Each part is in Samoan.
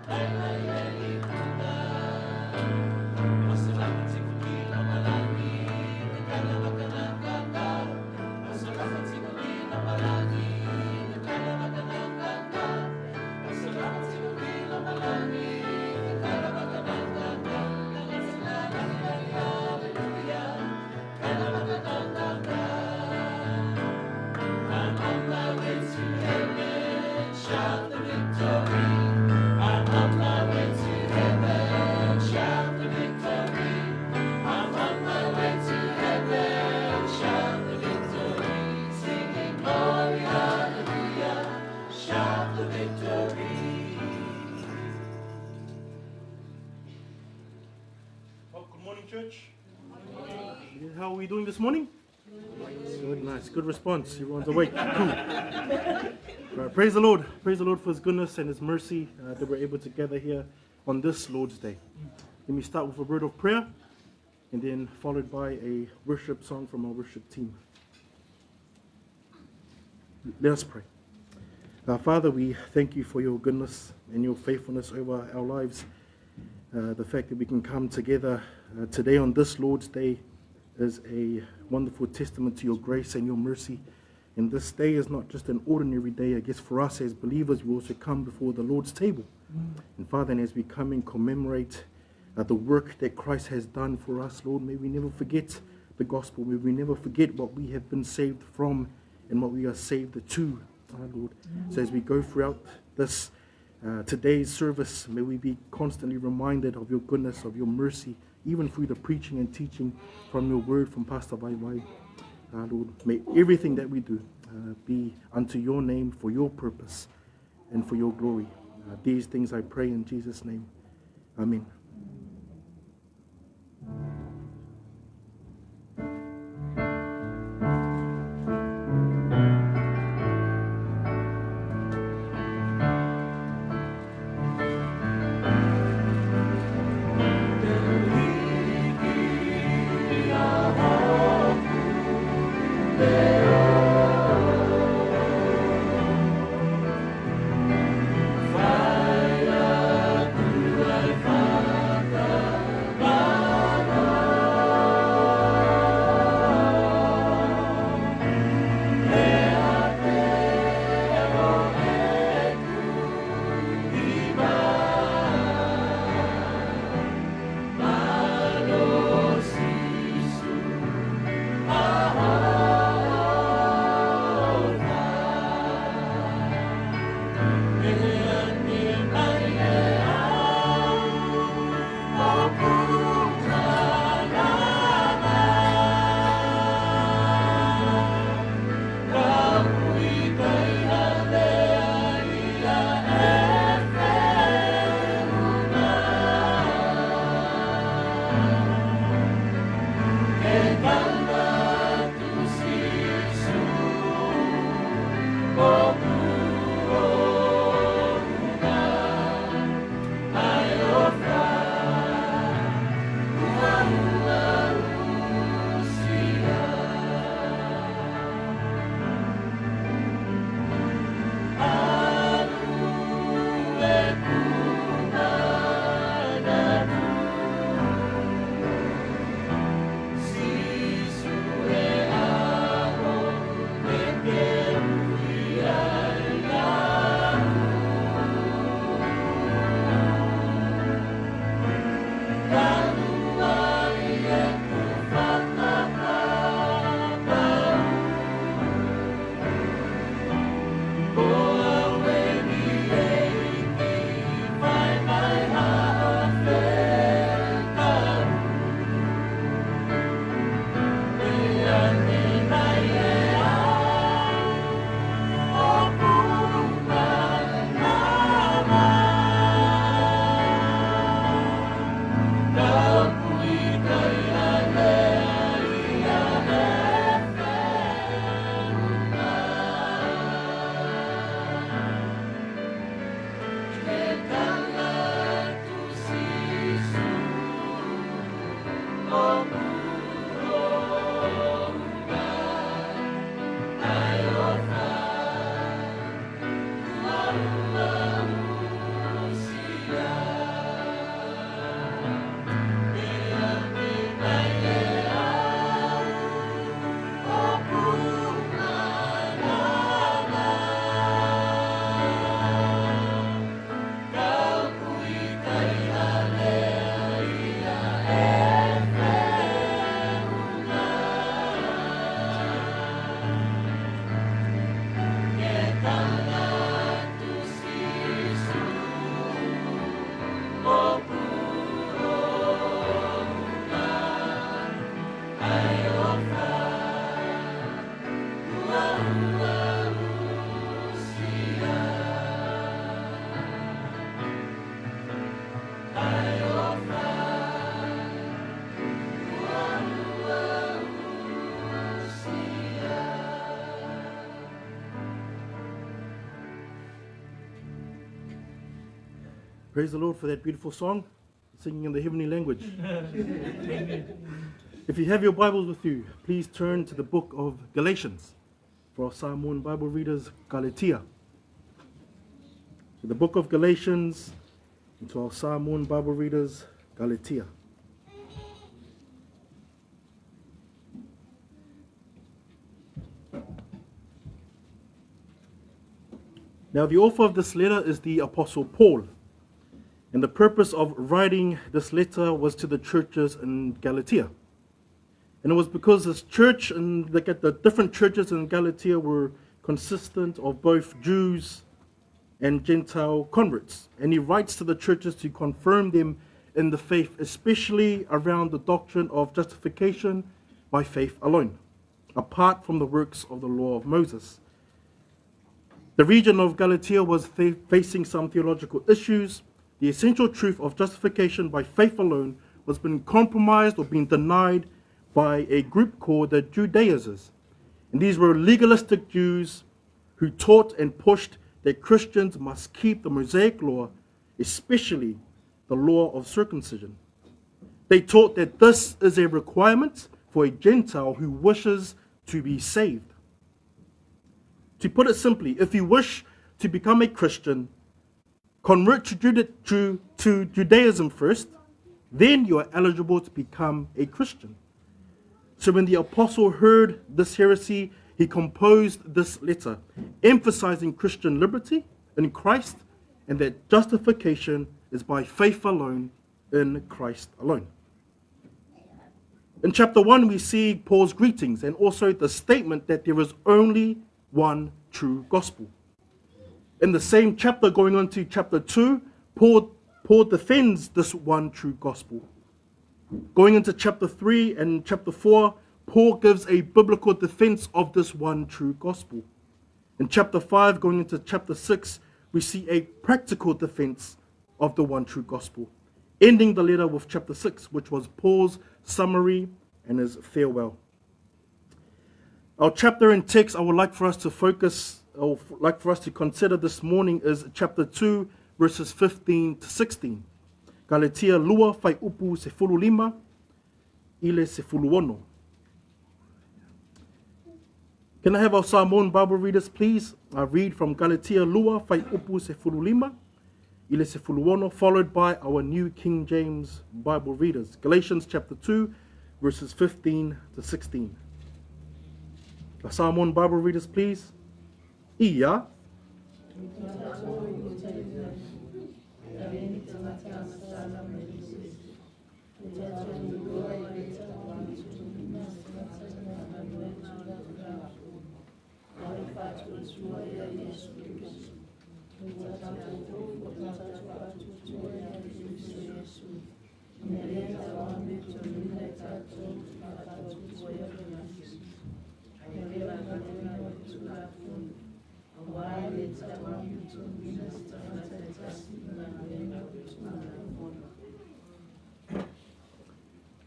I'm on my way to heaven, shout the victory. I'm on my way to heaven, shout the victory. I'm on my way to heaven, shout the victory. Singing glory, hallelujah, shout the victory. Well, good morning, church. Good morning. How are we doing this morning? Good, nice. Good response. Everyone's awake. Cool. Right, praise the Lord. Praise the Lord for His goodness and His mercy that we're able to gather here on this Lord's Day. Let me start with a word of prayer and then followed by a worship song from our worship team. Let us pray. Our Father, we thank you for your goodness and your faithfulness over our lives. The fact that we can come together today on this Lord's Day is a wonderful testament to your grace and your mercy. And this day is not just an ordinary day. I guess for us as believers, we also come before the Lord's table. And Father, and as we come and commemorate the work that Christ has done for us, Lord, may we never forget the gospel. May we never forget what we have been saved from and what we are saved to, Lord. So as we go throughout this today's service, may we be constantly reminded of your goodness, of your mercy, even through the preaching and teaching from your word from Pastor Vaivai. Lord, may everything that we do be unto your name, for your purpose, and for your glory. These things I pray in Jesus' name. Amen. Fire, Praise the Lord for that beautiful song, singing in the heavenly language. If you have your Bibles with you, please turn to the book of Galatians. For our Samoan Bible readers, Galatia. To the book of Galatians, and to our Samoan Bible readers, Galatia. Now, the author of this letter is the Apostle Paul. And the purpose of writing this letter was to the churches in Galatia. And it was because this church and the, the different churches in Galatia were consistent of both Jews and Gentile converts. And he writes to the churches to confirm them in the faith, especially around the doctrine of justification by faith alone, apart from the works of the law of Moses. The region of Galatia was facing some theological issues. The essential truth of justification by faith alone was being compromised or being denied by a group called the Judaizers. And these were legalistic Jews who taught and pushed that Christians must keep the Mosaic law, especially the law of circumcision. They taught that this is a requirement for a Gentile who wishes to be saved. To put it simply, if you wish to become a Christian, convert to, to, to Judaism first, then you are eligible to become a Christian. So when the apostle heard this heresy, he composed this letter, emphasizing Christian liberty in Christ and that justification is by faith alone in Christ alone. In chapter 1, we see Paul's greetings and also the statement that there is only one true gospel. In the same chapter, going on to chapter 2, Paul, Paul defends this one true gospel. Going into chapter 3 and chapter 4, Paul gives a biblical defense of this one true gospel. In chapter 5, going into chapter 6, we see a practical defense of the one true gospel, ending the letter with chapter 6, which was Paul's summary and his farewell. Our chapter and text I would like for us to focus, or like for us to consider this morning is chapter 2, verses 15 to 16. Galatia lua fuaiupu 15 i le 16. Can I have our Samoan Bible readers, please? I read from Galatia lua fuaiupu 15 i le 16, followed by our New King James Bible readers. Galatians chapter 2, verses 15 to 16. Our Samoan Bible readers, please. Ia.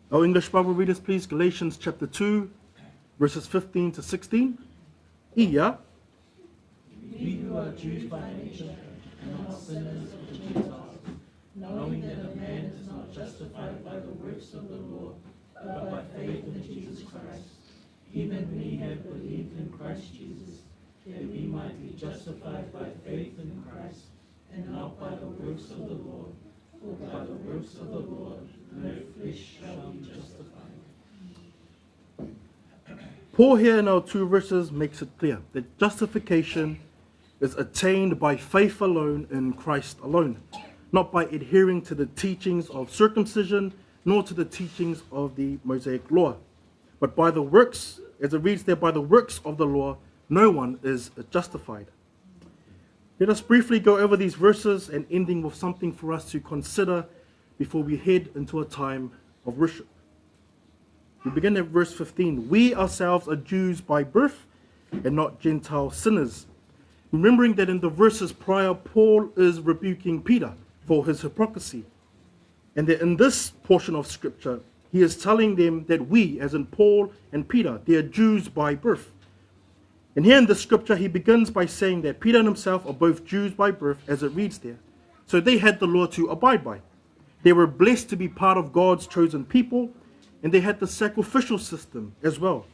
Our English Bible readers, please. Galatians chapter 2, verses 15 to 16. Ia. We who are Jews by nature and not sinners of the Gentiles, knowing that a man is not justified by the works of the law, but by faith in Jesus Christ, even we have believed in Christ Jesus, that we might be justified by faith in Christ, and not by the works of the law. For by the works of the law no flesh shall be justified. Paul here in our two verses makes it clear that justification is attained by faith alone in Christ alone, not by adhering to the teachings of circumcision nor to the teachings of the Mosaic law, but by the works, as it reads there, by the works of the law, no one is justified. Let us briefly go over these verses and ending with something for us to consider before we head into a time of worship. We begin at verse 15. We ourselves are Jews by birth and not Gentile sinners. Remembering that in the verses prior, Paul is rebuking Peter for his hypocrisy. And that in this portion of scripture, he is telling them that we, as in Paul and Peter, they are Jews by birth. And here in the scripture, he begins by saying that Peter and himself are both Jews by birth, as it reads there. So they had the law to abide by. They were blessed to be part of God's chosen people, and they had the sacrificial system as well.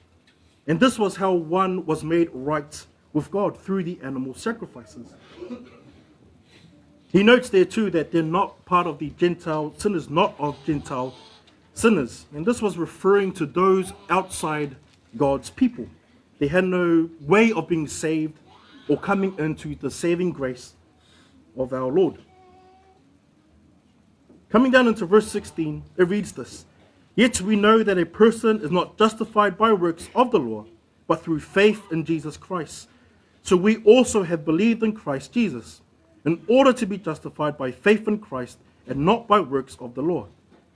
And this was how one was made right with God through the animal sacrifices. He notes there too that they're not part of the Gentile sinners, not of Gentile sinners. And this was referring to those outside God's people. They had no way of being saved or coming into the saving grace of our Lord. Coming down into verse 16, it reads this Yet we know that a person is not justified by works of the law, but through faith in Jesus Christ. So we also have believed in Christ Jesus, in order to be justified by faith in Christ and not by works of the law.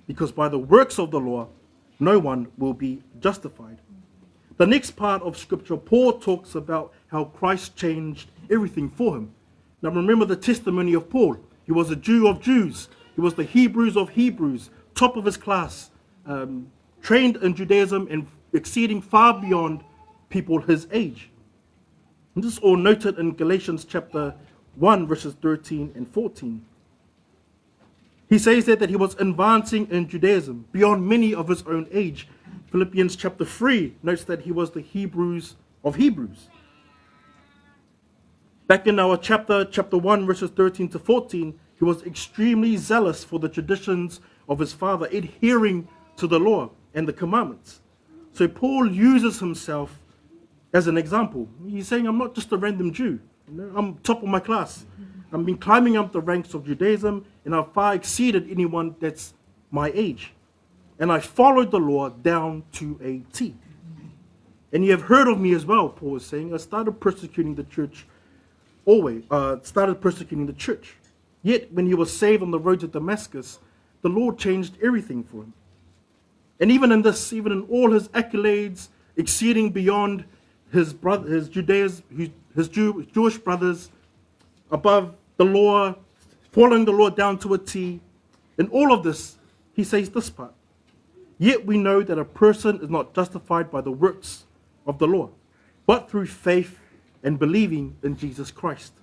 Because by the works of the law, no one will be justified. The next part of scripture, Paul talks about how Christ changed everything for him. Now remember the testimony of Paul. He was a Jew of Jews. He was the Hebrews of Hebrews, top of his class, um, trained in Judaism and exceeding far beyond people his age. And this is all noted in Galatians chapter 1, verses 13 and 14. He says there that he was advancing in Judaism beyond many of his own age. Philippians chapter 3 notes that he was the Hebrews of Hebrews. Back in our chapter, chapter 1, verses 13 to 14, he was extremely zealous for the traditions of his father, adhering to the law and the commandments. So Paul uses himself as an example. He's saying, I'm not just a random Jew. I'm top of my class. I've been climbing up the ranks of Judaism, and I've far exceeded anyone that's my age. And I followed the law down to a T. And you have heard of me as well, Paul is saying. I started persecuting the church always, started persecuting the church. Yet, when he was saved on the road to Damascus, the Lord changed everything for him. And even in this, even in all his accolades, exceeding beyond his brother, his Judaism, his Jew, Jewish brothers, above the law, following the law down to a T, in all of this, he says this part. Yet we know that a person is not justified by the works of the law, but through faith and believing in Jesus Christ.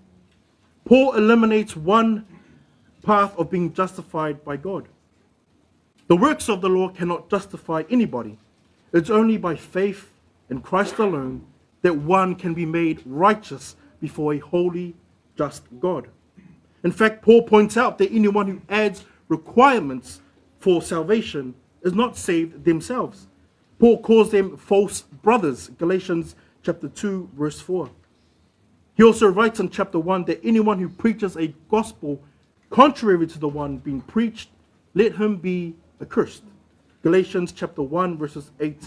Paul eliminates one path of being justified by God. The works of the law cannot justify anybody. It's only by faith in Christ alone that one can be made righteous before a holy, just God. In fact, Paul points out that anyone who adds requirements for salvation is not saved themselves. Paul calls them false brothers, Galatians chapter 2, verse 4. He also writes in chapter 1 that anyone who preaches a gospel contrary to the one being preached, let him be accursed. Galatians chapter 1, verses 8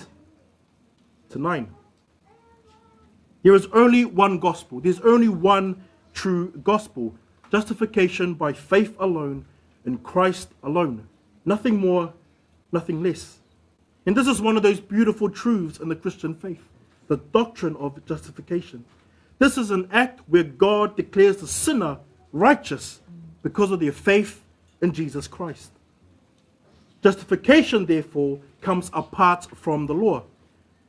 to 9. There is only one gospel. There's only one true gospel. Justification by faith alone in Christ alone. Nothing more, nothing less. And this is one of those beautiful truths in the Christian faith the doctrine of justification. This is an act where God declares the sinner righteous because of their faith in Jesus Christ. Justification, therefore, comes apart from the law.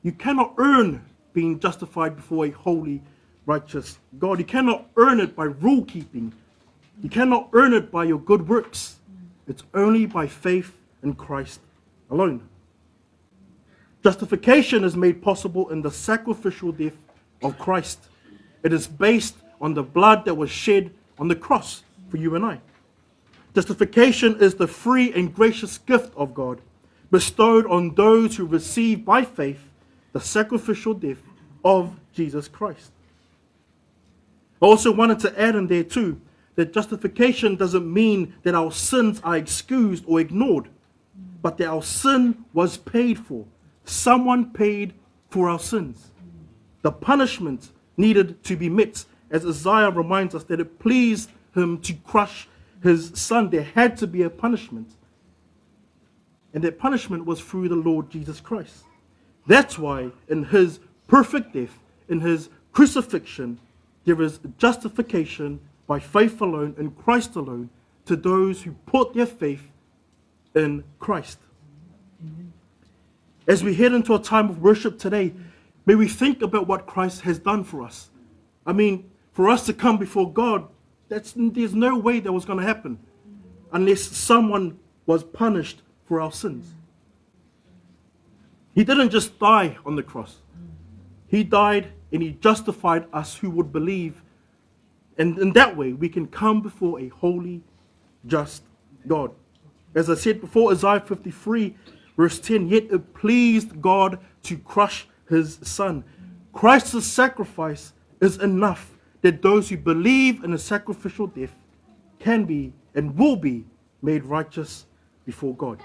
You cannot earn being justified before a holy, righteous God. You cannot earn it by rule keeping. You cannot earn it by your good works. It's only by faith in Christ alone. Justification is made possible in the sacrificial death of Christ. It is based on the blood that was shed on the cross for you and I. Justification is the free and gracious gift of God bestowed on those who receive by faith the sacrificial death of Jesus Christ. I also wanted to add in there too that justification doesn't mean that our sins are excused or ignored, but that our sin was paid for. Someone paid for our sins. The punishment needed to be met, as Isaiah reminds us that it pleased him to crush his son. There had to be a punishment. And that punishment was through the Lord Jesus Christ. That's why in his perfect death, in his crucifixion, there is justification by faith alone, in Christ alone, to those who put their faith in Christ. As we head into a time of worship today, may we think about what Christ has done for us. I mean, for us to come before God, There's no way that was going to happen unless someone was punished for our sins. He didn't just die on the cross. He died and he justified us who would believe. And in that way, we can come before a holy, just God. As I said before, Isaiah 53, verse 10, yet it pleased God to crush his son. Christ's sacrifice is enough that those who believe in his sacrificial death can be and will be made righteous before God.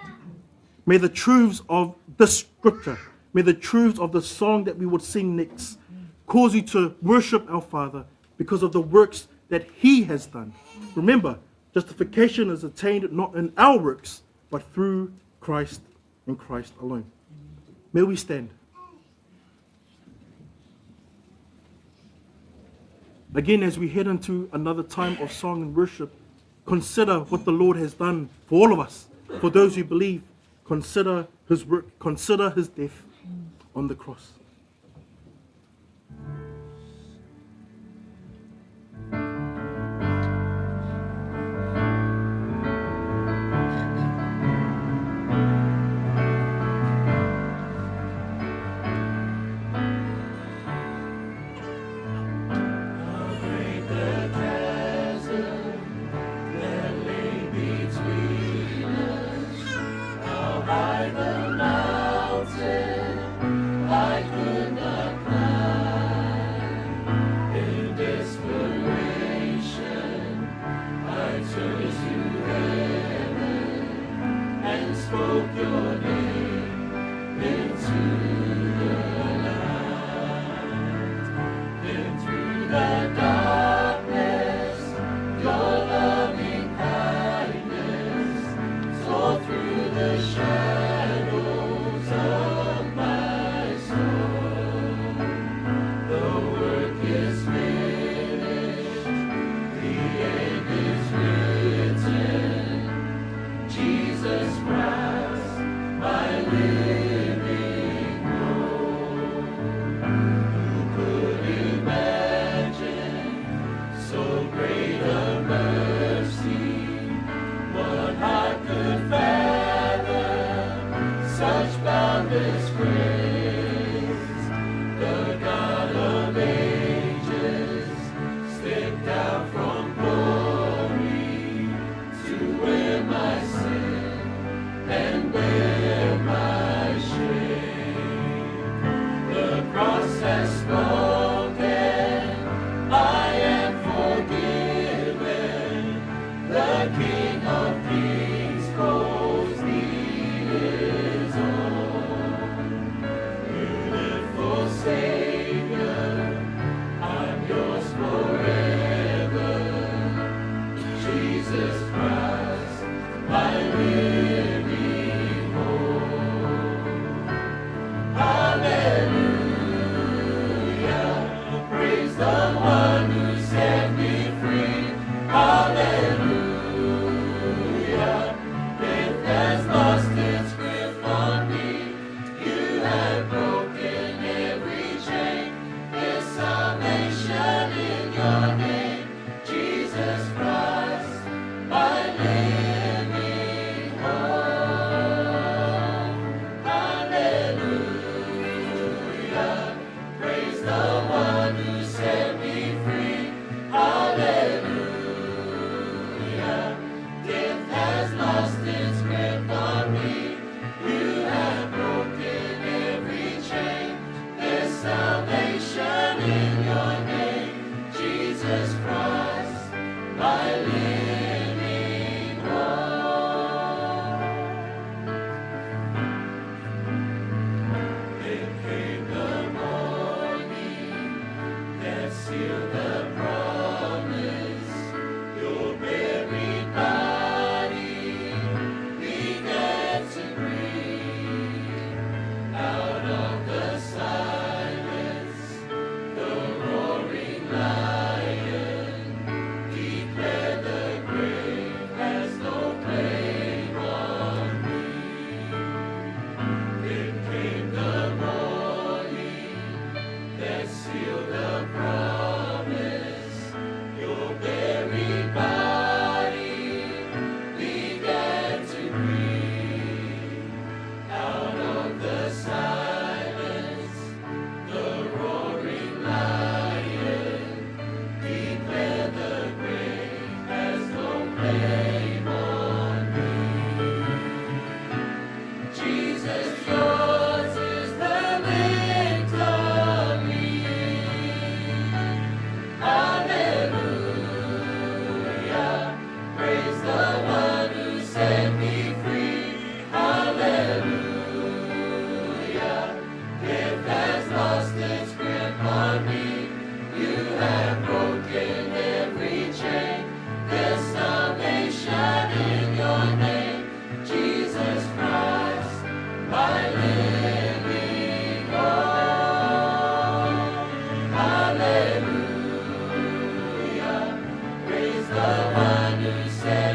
May the truths of the scripture, may the truths of the song that we would sing next cause you to worship our Father because of the works that he has done. Remember, justification is attained not in our works, but through Christ and Christ alone. May we stand. Again, as we head into another time of song and worship, consider what the Lord has done for all of us. For those who believe, consider his work, consider his death on the cross. One who set me free. Hallelujah.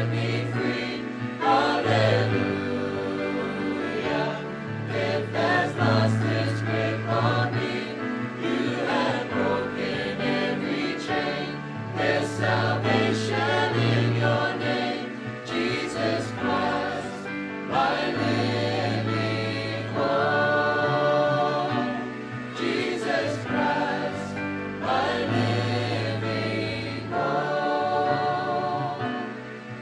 set me free. Hallelujah. Death has lost its grip on me. You have broken every chain. There's salvation in your name, Jesus Christ, my living hope. Jesus Christ, my living hope.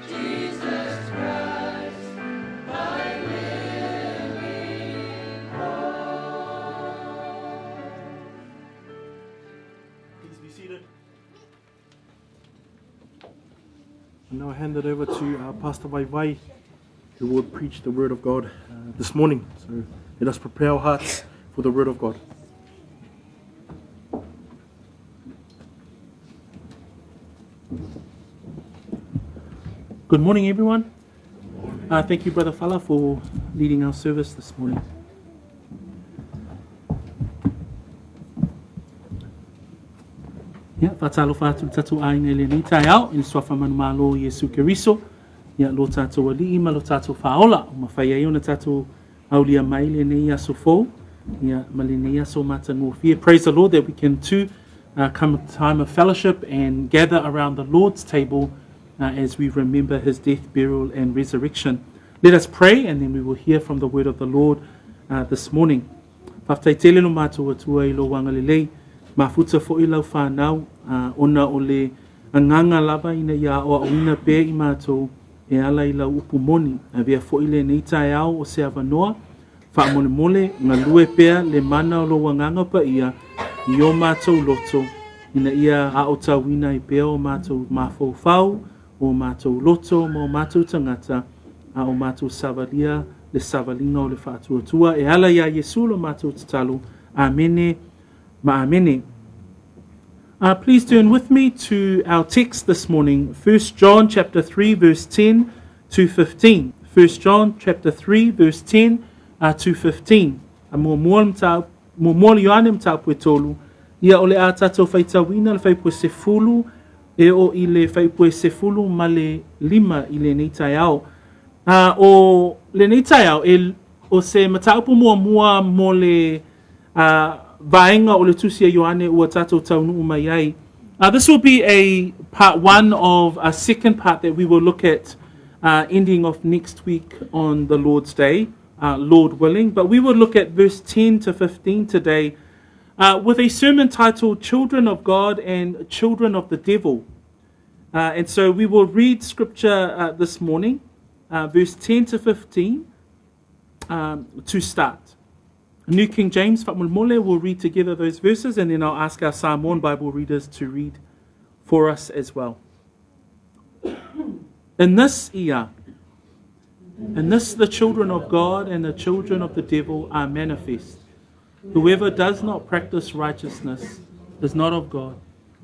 Jesus Christ, my living hope. Please be seated. And now I hand it over to Pastor Vaivai, who will preach the Word of God this morning. So let us prepare our hearts for the Word of God. Good morning, everyone. Thank you, Brother Fala, for leading our service this morning. Ia, faatalofa atu i le tatou aiga i lenei taeao, i le suafa manumalo o Iesu Keriso, ia lo tatou Alii ma lo tatou Faaola, ua mafai ai ona tatou aulia mai lenei aso fou, ia, ma lenei aso matagofie. Praise the Lord that we can too come a time of fellowship and gather around the Lord's table as we remember his death, burial and resurrection. Let us pray and then we will hear from the word of the Lord this morning. Faafetai tele lo matou Atua i lou agalelei, mafuta foi lau fanau, ona o le agaga lava ina ia aoaoina pea i matou e ala i lau upu moni. Avea foi lenei taeao o se avanoa, faamolemole, galue pea le mana o lou agaga paia i o matou loto, ina ia aotauina ai pea o matou mafaufau, o matou loto ma o matou tagata, a o matou savalia le savaliga o le faatuatua e ala iā Iesu lo matou tatalo. Amene ma amene. Please turn with me to our text this morning, 1 John chapter 3 verse 10 to 15. 1 John chapter 3 verse 10 to 15. A muamua le mataupu, muamua le Ioane mataupu e tolu, ia o le a tatou faitauina le faipue sefulu e oo i le faipue 15 i lenei taeao. A o lenei taeao, e, o se mataupu muamua mo le vaega o le tusi a Ioane ua tatou taunuu mai ai. This will be a part one of a second part that we will look at ending off next week on the Lord's Day, Lord willing. But we will look at verse 10 to 15 today with a sermon titled Children of God and Children of the Devil. And so we will read scripture this morning, verse 10 to 15, to start. New King James, faamolemole, will read together those verses, and then I'll ask our Samoan Bible readers to read for us as well. In this year, in this the children of God and the children of the devil are manifest. Whoever does not practice righteousness is not of God,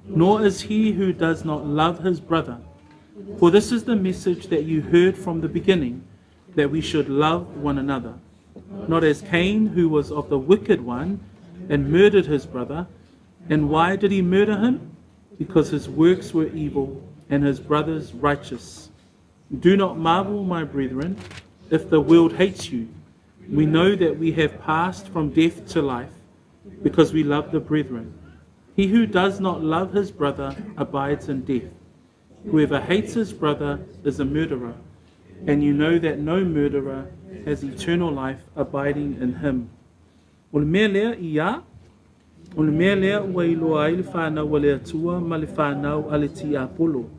nor is he who does not love his brother. For this is the message that you heard from the beginning, that we should love one another. Not as Cain, who was of the wicked one, and murdered his brother. And why did he murder him? Because his works were evil and his brother's righteous. Do not marvel, my brethren, if the world hates you. We know that we have passed from death to life, because we love the brethren. He who does not love his brother abides in death. Whoever hates his brother is a murderer, and you know that no murderer has eternal life abiding in him. O le mea lea ia, o le mea lea ua iloa ai le fanau a le Atua ma le fanau a le tiapolo.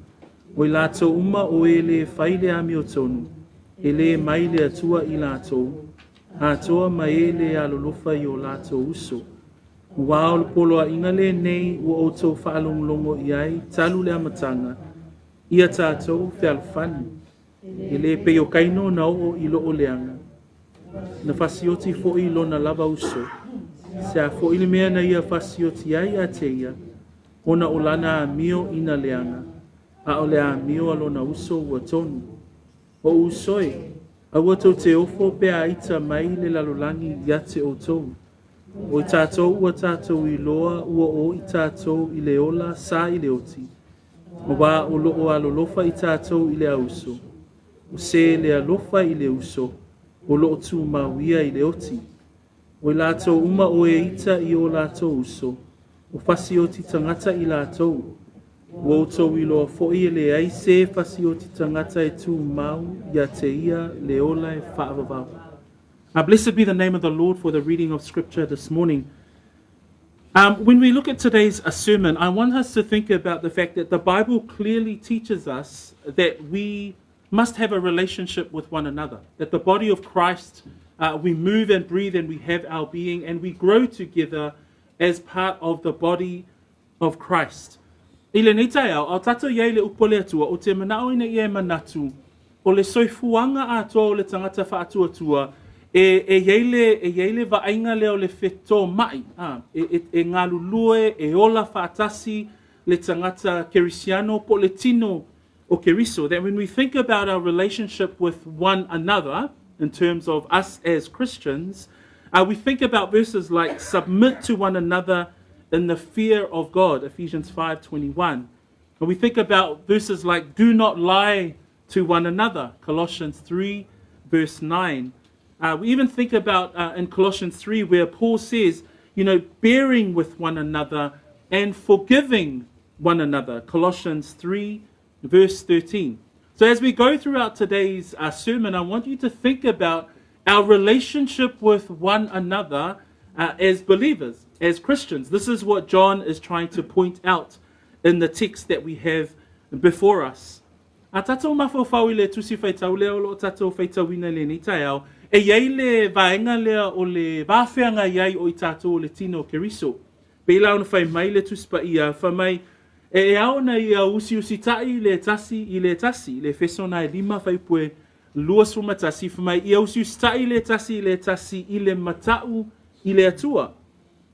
O i latou uma o e lē fai le amiotonu, e le mai le Atua i latou, atoa ma e lē alolofa i o latou uso. Aua o le poloaiga lenei ua outou faalogologo i ai talu le amataga, ia tatou fealofani. E le pei o Kaino na oo i loo leaga, na fasioti foi i lona lava uso. Se a foi le mea na ia fasioti ai ia te ia, ona o lana amio ina leaga, a o le amio a lona uso ua tonu. O'u uso e, aua tou te ofo pe a ita mai le lalolagi ia te outou. O i tatou ua tatou iloa ua oo i tatou i le ola sa i le oti, auā o loo alolofa i tatou i le auso. O se le alofa i le uso, o loo tumau ia i le oti. O i latou uma o e ita i o latou uso, o fasioti tagata i latou. Ua outou iloa foi e leai se fasioti tagata e tumau ia te ia le ola e faavavau. Blessed be the name of the Lord for the reading of Scripture this morning. When we look at today's sermon, I want us to think about the fact that the Bible clearly teaches us that we must have a relationship with one another, that the body of Christ, we move and breathe and we have our being and we grow together as part of the body of Christ. I lenei taeao, a o tatou i ai i le upu a le Atua, ou te manao ina ia e manatu, o le soifuaga atoa o le tagata faatuatua, e, e i ai le, e i ai le vaaiga lea o le fetoma'i, a, e, e, e galulue, e ola faatasi le tagata kerisiano po o le tino o Keriso. That when we think about our relationship with one another, in terms of us as Christians, we think about verses like submit to one another in the fear of God, Ephesians 5:21. And we think about verses like do not lie to one another, Colossians 3 verse 9. We even think about in Colossians 3 where Paul says, bearing with one another and forgiving one another, Colossians 3 verse 13. So as we go throughout today's sermon, I want you to think about our relationship with one another as believers, as Christians. This is what John is trying to point out in the text that we have before us. A tatou mafaufau i le tusi faitau lea o loo tatou faitauina i lenei taeao, e i ai le vaega lea o le vafeagai ai o i tatou o le tino o Keriso. Pei la ona fai mai le Tusi Paia, fai mai, E ao ona ia usiusitaʻi le tasi i le tasi, le Efeso na e lima faipue 21, fai mai, ia usiusitaʻi le tasi i le tasi i le mataʻu i le Atua.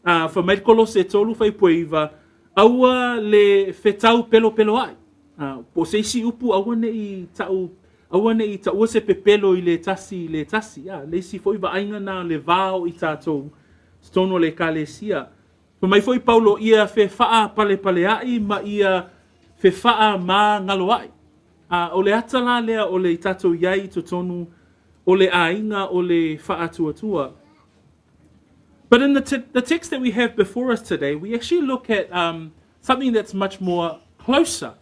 A, fai mai le Kolose tolu faipue iva, aua le fetau pelopeloaʻi. A, po o se isi upu, aua neʻi taʻu, aua neʻi taua se pepelo i le tasi i le tasi. A, le isi foi vaaiga na le va o i tatou totonu o le Ekalesia. Fai mai foi Paulo, ia fefaapalepalepaleaʻi ma ia fefaamagaloaʻi. A o le ata la lea o le i tatou i ai i totonu o le aiga o le faatuatua. But in the, the text that we have before us today, we actually look at something that's much more closer.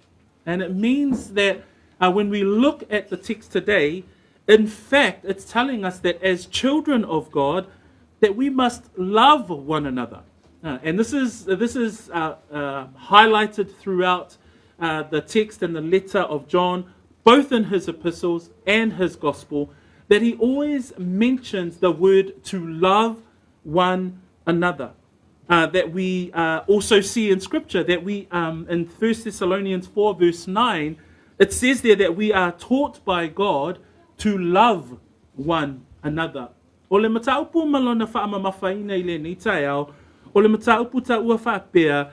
And it means that when we look at the text today, in fact, it's telling us that as children of God, that we must love one another. And this is highlighted throughout the text and the letter of John, both in his epistles and his gospel, that he always mentions the word to love one another. That we also see in Scripture, that we, in 1 Thessalonians 4, verse 9, it says there that we are taught by God to love one another. O le mataupu ma lona faamamafaina i lenei taeao, o le mataupu taua faapea,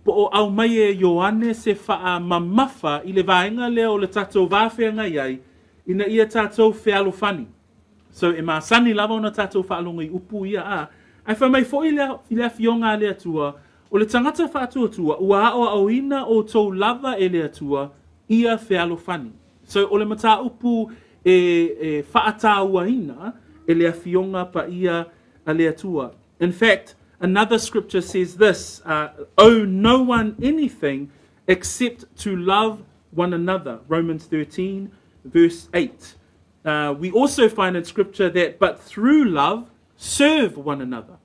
po o aumai e Ioane se faamamafa i le vaega lea o le tatou vafeagai ai, ina ia tatou fealofani. So e masani lava ona tatou faalogo i upu ia a. Ae fai mai foi le, i le afioga a le Atua, o le tagata faatuatua, ua aoaoina outou lava e le Atua, ia fealofani. So o le mataupu e, e faatauaina e le afioga paia a le Atua. In fact, another scripture says this, owe no one anything except to love one another. Romans 13, verse 8. We also find in scripture that, but through love, serve one another.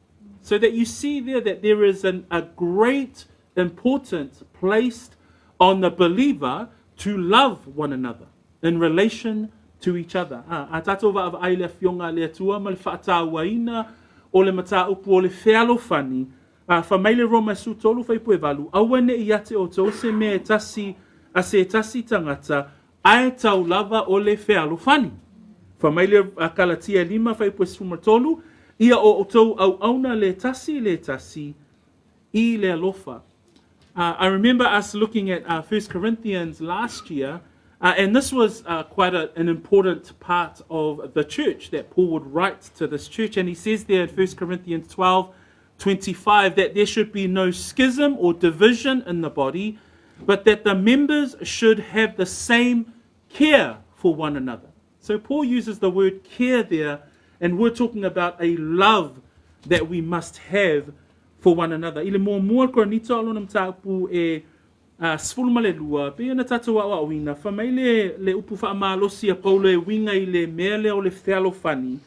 So that you see there that there is a great importance placed on the believer to love one another in relation to each other. A, a tatou vaavaai le afioga a le Atua ma le faatauaina o le mataupu o le fealofani, a fai mai le Roma 13 faipue 8, aua neʻi ia te outou se mea e tasi a se tasi tagata, ae tau lava o le fealofani. Fai mai le Kalatia 5 faipue 13, ia o outou auauna le tasi le tasi i le alofa. I remember us looking at 1 Corinthians last year, and this was quite an important part of the church that Paul would write to this church. And he says there in 1 Corinthians 12 25 that there should be no schism or division in the body, but that the members should have the same care for one another. So Paul uses the word care there, and we're talking about a love that we must have for one another. I le muamua o le Korinito o lona mataupu e 12, pei ona tatou aoaoina, fai mai le, le upu faamalosi a Paulo e uiga i le mea lea o le fealofani,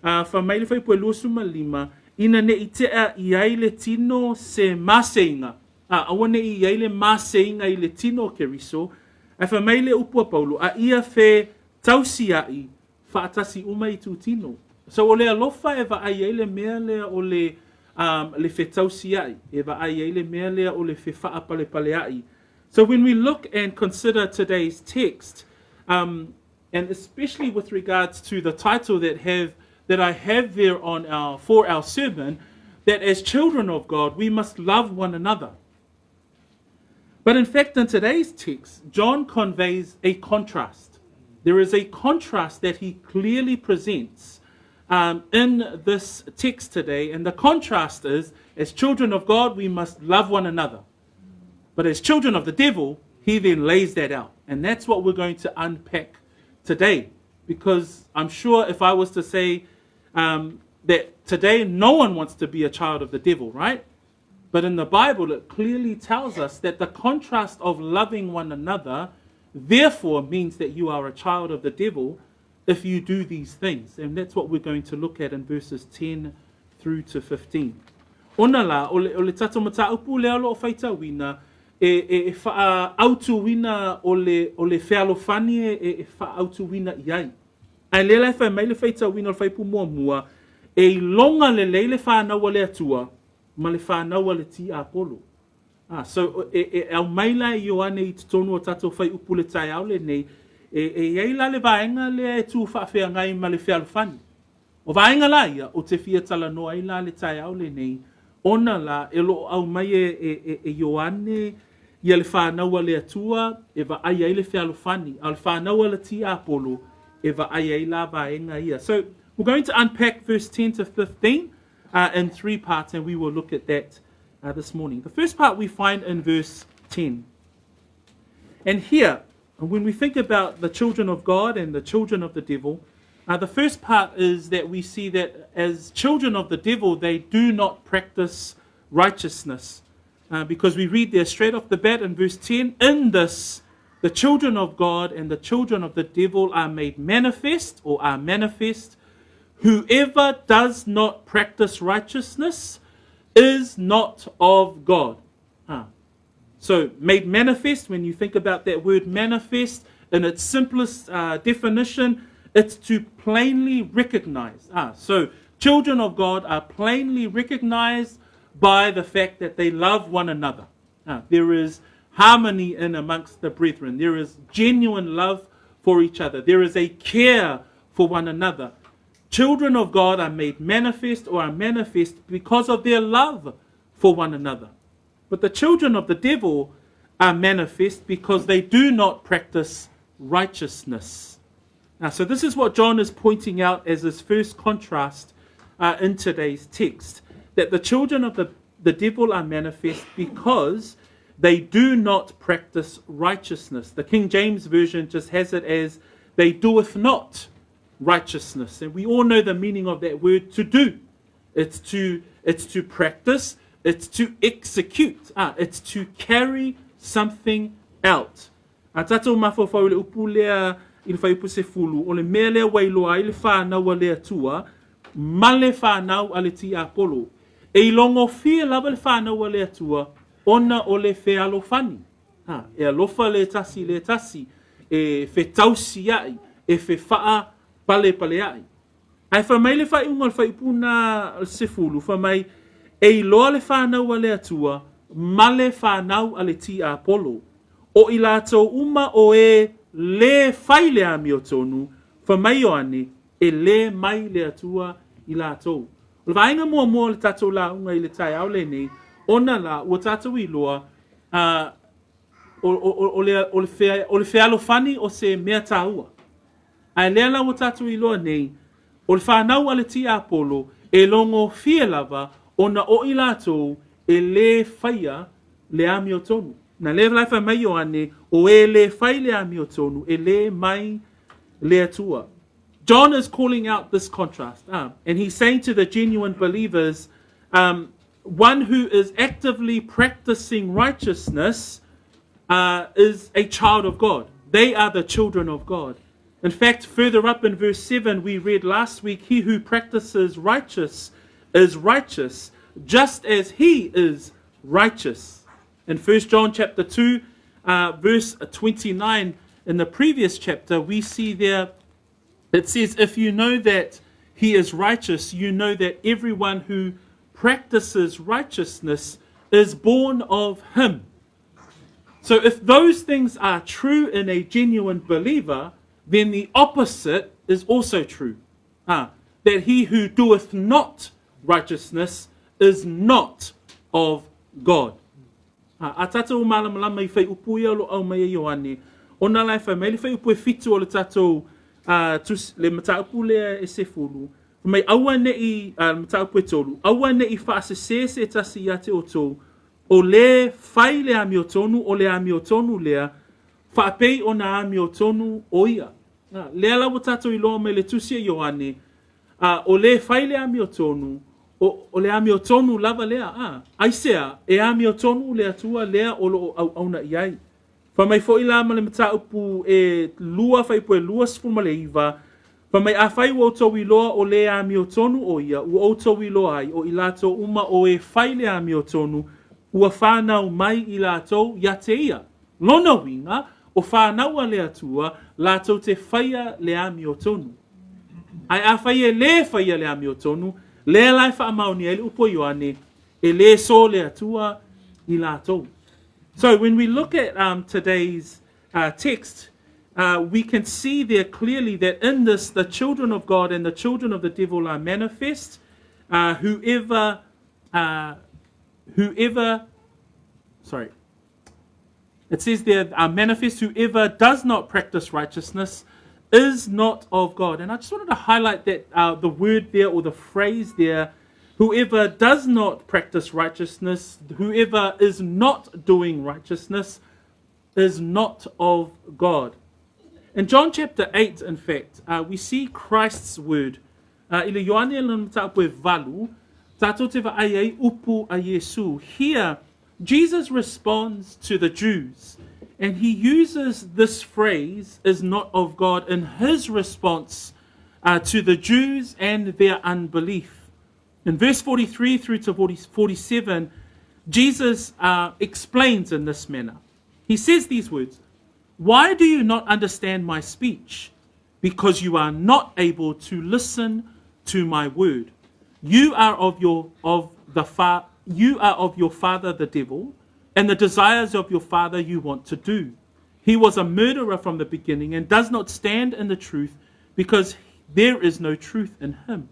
a fai mai le fuaiupu e 25, ina ne i tea i ai le tino se maseiga, a aua ne i i ai le maseiga i le tino o Keriso, ae fai mai le upu a Paulo, a ia fe tausia'i faatasi uma i tūtino. So o le alofa e vaai ai le mea lea o le, um, le fetausia'i, e vaai ai le mea lea o le fefaapalepaalea'i. So when we look and consider today's text, um, and especially with regards to the title that have that I have there on our for our sermon, that as children of God we must love one another. But in fact, in today's text, John conveys a contrast. There is a contrast that he clearly presents um, in this text today. And the contrast is as children of God, we must love one another. But as children of the devil, he then lays that out. And that's what we're going to unpack today. Because I'm sure if I was to say um, that today no one wants to be a child of the devil, right? But in the Bible, it clearly tells us that the contrast of loving one another therefore means that you are a child of the devil if you do these things. And that's what we're going to look at in verses 10 through to 15. Ona la, o le, o le tatou mataupu lea o lo o faitauina, e, e, e whaautuina o le, o le fealofani e, e, e whaautuina i ai. Ae lea la e fai mai le faitauina o le fuaiupu muamua, e iloga lelei le fanau a le Atua ma le fanau a le tiapolo. Ah, so e, e aumai la e Ioane i totonu o tatou fuaiupu i le taeao lenei, e, e i ai la le vaega lea e tu faafeagai ma le fealofani. O vaega la ia, ou te fia talanoa ai la le taeao lenei, ona la e lo o aumai e, e, e, e Ioane ia le fanau a le Atua e vaai ai le fealofani, a o le fanau a le tiapolo e vaai ai la vaega ia. So, we're going to unpack verse 10 to 15 uh, in three parts, and we will look at that uh, this morning. The first part we find in verse 10. And here, when we think about the children of God and the children of the devil, uh, the first part is that we see that as children of the devil, they do not practice righteousness. Uh, because we read there straight off the bat in verse 10 in this, the children of God and the children of the devil are made manifest or are manifest. Whoever does not practice righteousness is not of God. Ah. So, made manifest, when you think about that word manifest, in its simplest definition, it's to plainly recognize. Ah, so children of God are plainly recognized by the fact that they love one another. Ah, there is harmony in amongst the brethren. There is genuine love for each other. There is a care for one another. Children of God are made manifest or are manifest because of their love for one another. But the children of the devil are manifest because they do not practice righteousness. Now, so this is what John is pointing out as his first contrast uh, in today's text that the children of the, the devil are manifest because they do not practice righteousness. The King James Version just has it as they doeth not righteousness. And we all know the meaning of that word to do. It's to, it's to practice, it's to execute, ah, it's to carry something out. A tatou mafaufau i le upu lea i le fuaiupu 10, o le mea lea ua iloa ai le fanau a le Atua ma le fanau a le tiapolo. E ilogofie lava le fanau a le Atua ona o le fealofani. Ha, e alofa le tasi le tasi, e fetausia'i, e fefaapalepaalea'i. Ae fai mai le faaiuga o le fuaiupu na 10, fai mai, e iloa le fanau a le Atua ma le fanau a le tiapolo. O i latou uma o e lē fai le amiotonu, fai mai Ioane, e lē mai le Atua i latou. O le vaega muamua o le tatou lauga i le taeao lenei, ona la ua tatou iloa, a, o, o, o, o, le, o, le, fea, o le fealofani o se mea taua. Ae lea la ua tatou iloa nei, o le fanau a le tiapolo e logofie lava ona o i latou e lē faia le amiotonu. Na lea la e fai mai Ioane, o e lē fai le amiotonu, e lē mai Le Atua. John is calling out this contrast, and he's saying to the genuine believers, one who is actively practicing righteousness is a child of God. They are the children of God. In fact, further up in verse 7, we read last week, he who practices righteous is righteous, just as he is righteous. In 1 John chapter 2, verse 29, in the previous chapter, we see there, it says, if you know that he is righteous, you know that everyone who practices righteousness is born of him. So if those things are true in a genuine believer, then the opposite is also true. That he who doeth not righteousness is not of God. A tātou malamalama i whaiupu ia o lo aumai e Ioane, ona la e whai mai le whaiupu e 7 o le tātou le mataupu lea e 10, mai aua nei, le mataupu e 3, aua nei whaasese se tasi ia te o tō, o le whai le amiotonu, o le amiotonu lea, whaapei o na amiotonu o ia. Lea la ua tātou i loa mai le tusi a Ioane, o le whai le amiotonu, o le amiotonu lava lea. Aisea, e amiotonu le Atua lea o lo o au auna i ai. Wha mai fo i la ma le mataupu e lua whaipu e 29, wha mai a whai o tau i loa o le amiotonu o ia, ua o tau i loa ai, o i lātou uma o e whai le amiotonu, ua whānau mai i lātou ia te ia. Lona winga, o whānau a le Atua, lātou te whaia le amiotonu. Ai a whai e le whaia le amiotonu, le lai wha maoni e le upo Ioane, e le so le Atua i lātou. So when we look at today's text, we can see there clearly that in this, the children of God and the children of the devil are manifest. It says there, are manifest, whoever does not practice righteousness is not of God. And I just wanted to highlight that the word there, or the phrase there, whoever does not practice righteousness, whoever is not doing righteousness, is not of God. In John chapter 8, in fact, we see Christ's word. I le Ioane lana mataupu e 8, tātou te vaai ai upu a Iesu. Here, Jesus responds to the Jews, and he uses this phrase, is not of God, in his response to the Jews and their unbelief. In verse 43 through to 47, Jesus explains in this manner. He says these words, "Why do you not understand my speech? Because you are not able to listen to my word. You are of your of the fa- you are of your father the devil, and the desires of your father you want to do. He was a murderer from the beginning and does not stand in the truth, because there is no truth in him.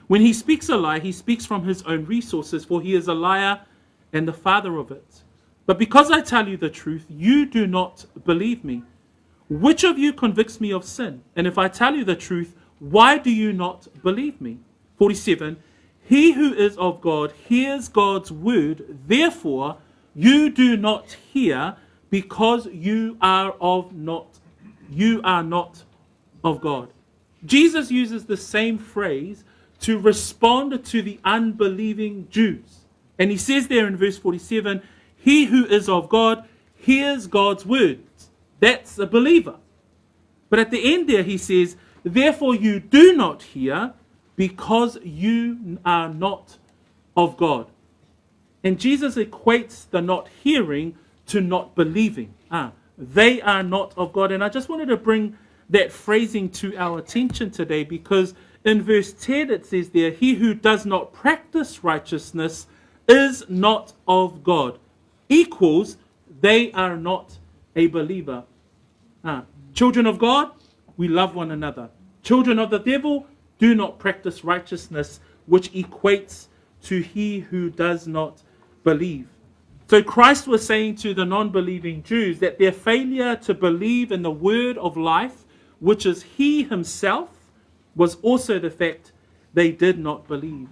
When he speaks a lie, he speaks from his own resources, for he is a liar and the father of it. But because I tell you the truth, you do not believe me. Which of you convicts me of sin? And if I tell you the truth, why do you not believe me?" 47, "He who is of God hears God's word. Therefore, you do not hear, because you are not of God." Jesus uses the same phrase to respond to the unbelieving Jews. And he says there in verse 47, he who is of God hears God's words. That's a believer. But at the end there he says, therefore you do not hear, because you are not of God. And Jesus equates the not hearing to not believing. They are not of God. And I just wanted to bring that phrasing to our attention today, because in verse 10 it says there, he who does not practice righteousness is not of God, equals they are not a believer. Children of God, we love one another. Children of the devil, do not practice righteousness, which equates to he who does not believe. So Christ was saying to the non-believing Jews that their failure to believe in the word of life, which is he himself, was also the fact they did not believe.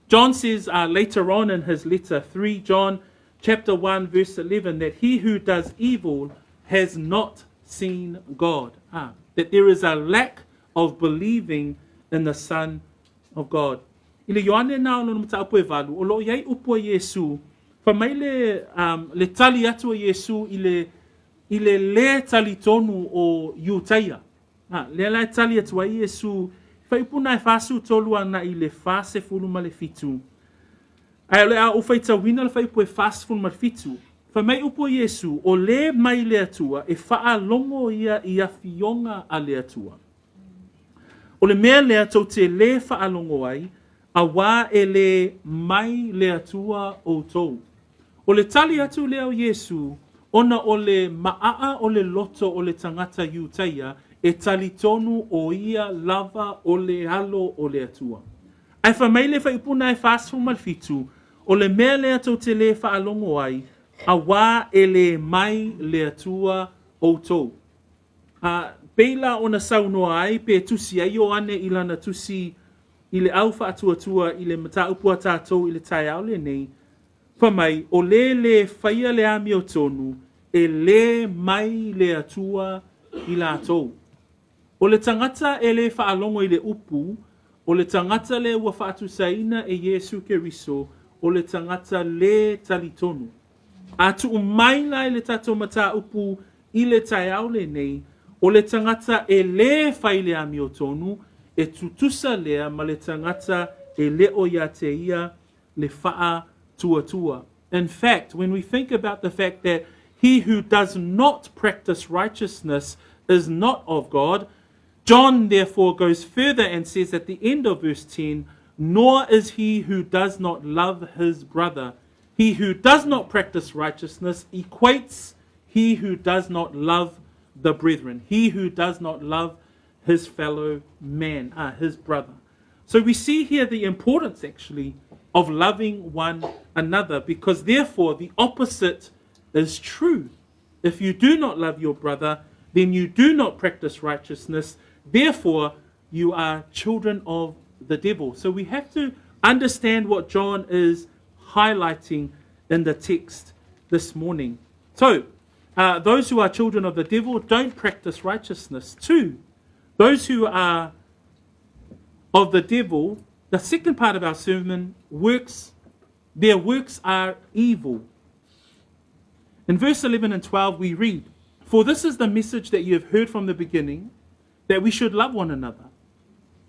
John says later on in his letter, 3 John chapter 1 verse 11, that he who does evil has not seen God. That there is a lack of believing in the Son of God. I le Ioane na o lona mataupu e valu, o lo o i ai upu a Iesū, fai mai le, um, le tali atu a Iesū i le, i le lē talitonu o Iutaia. A, lea la e tali atu ai Iesū, i faaiupu na e 43 ana i le 47. Ae o le a ou faitauina le fuaiupu e 47. Fai mai upu a Iesu, O le mai le Atua, e faalogo ia i afioga a le Atua. O le mea lea tou te lē faalogo ai, auā e lē mai le Atua outou. O le tali atu lea o Iesu, ona o le maaa o le loto o le tagata Iutaia e talitonu o ia lava o le Alo o le Atua. Ae fai mai le fuaiupu na e 47, O le mea lea tou te lē faalogo ai, auā e lē mai le Atua outou. A pei la ona saunoa ai pe tusi ai Ioane i lana tusi i le au faatuatua i le mataupu a tatou i le taeao lenei, fai mai, o le lē faia le amiotonu, e lē mai le Atua i latou. O le tagata e lē faalogo i le upu, o le tagata lea ua faatusaina e Iesu Keriso, o le tagata lē talitonu. A tuu mai la i le tatou mataupu i le taeao lenei, o le tagata e lē fai le amiotonu, e tutusa lea ma le tagata e le o ia te ia le faatuatua. In fact, when we think about the fact that he who does not practice righteousness is not of God, John therefore goes further and says at the end of verse 10, nor is he who does not love his brother. He who does not practice righteousness equates he who does not love the brethren, he who does not love his fellow man, his brother. So we see here the importance actually of loving one another because therefore the opposite is true. If you do not love your brother, then you do not practice righteousness. Therefore, you are children of the devil. So we have to understand what John is highlighting in the text this morning. So, those who are children of the devil don't practice righteousness. Two, those who are of the devil, the second part of our sermon, works, their works are evil. In verse 11 and 12, we read, For this is the message that you have heard from the beginning, that we should love one another.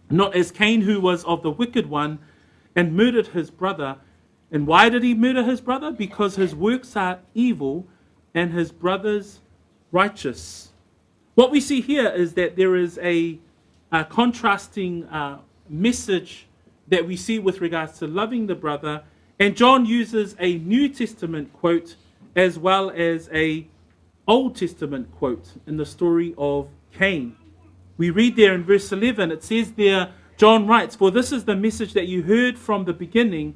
Not as Cain, who was of the wicked one and murdered his brother. And why did he murder his brother? Because his works are evil and his brother's righteous. What we see here is that there is a, a contrasting message that we see with regards to loving the brother. And John uses a New Testament quote as well as a Old Testament quote in the story of Cain. We read there in verse 11, it says there, John writes, For this is the message that you heard from the beginning,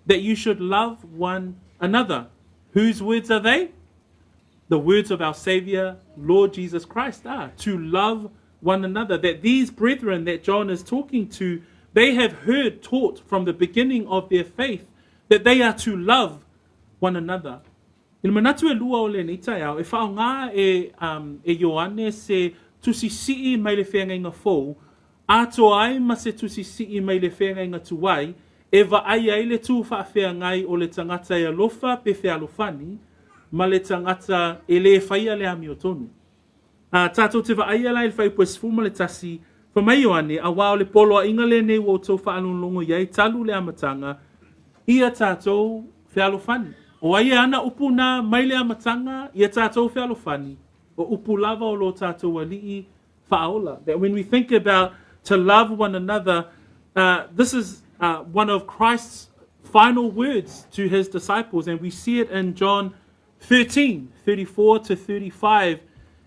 that you should love one another. Whose words are they? The words of our Savior, Lord Jesus Christ, are to love one another. That these brethren that John is talking to, they have heard taught from the beginning of their faith that they are to love one another. I le manatu e lua o lenei taeao, e faaaoga e, um, e Ioane se tusi sii mai le feagaiga fou, atoa ai ma se tusi sii mai le feagaiga tuai, e vaai ai le tū faafeagai o le tagata e alofa pe fealofani, ma le tagata e lē faia le amiotonu. Ā, tātou te vaaia la i le fuaiupu e 11, fai mai Ioane, auā o le poloaiga lenei ua outou faalogologo i ai talu le amataga, ia tātou fealofani. O ai e ana upu nā mai le amataga, ia tātou fealofani, o upu lava o lo tātou Alii faaola. That when we think about to love one another, this is one of Christ's final words to his disciples, and we see it in John 13, 34 to 35.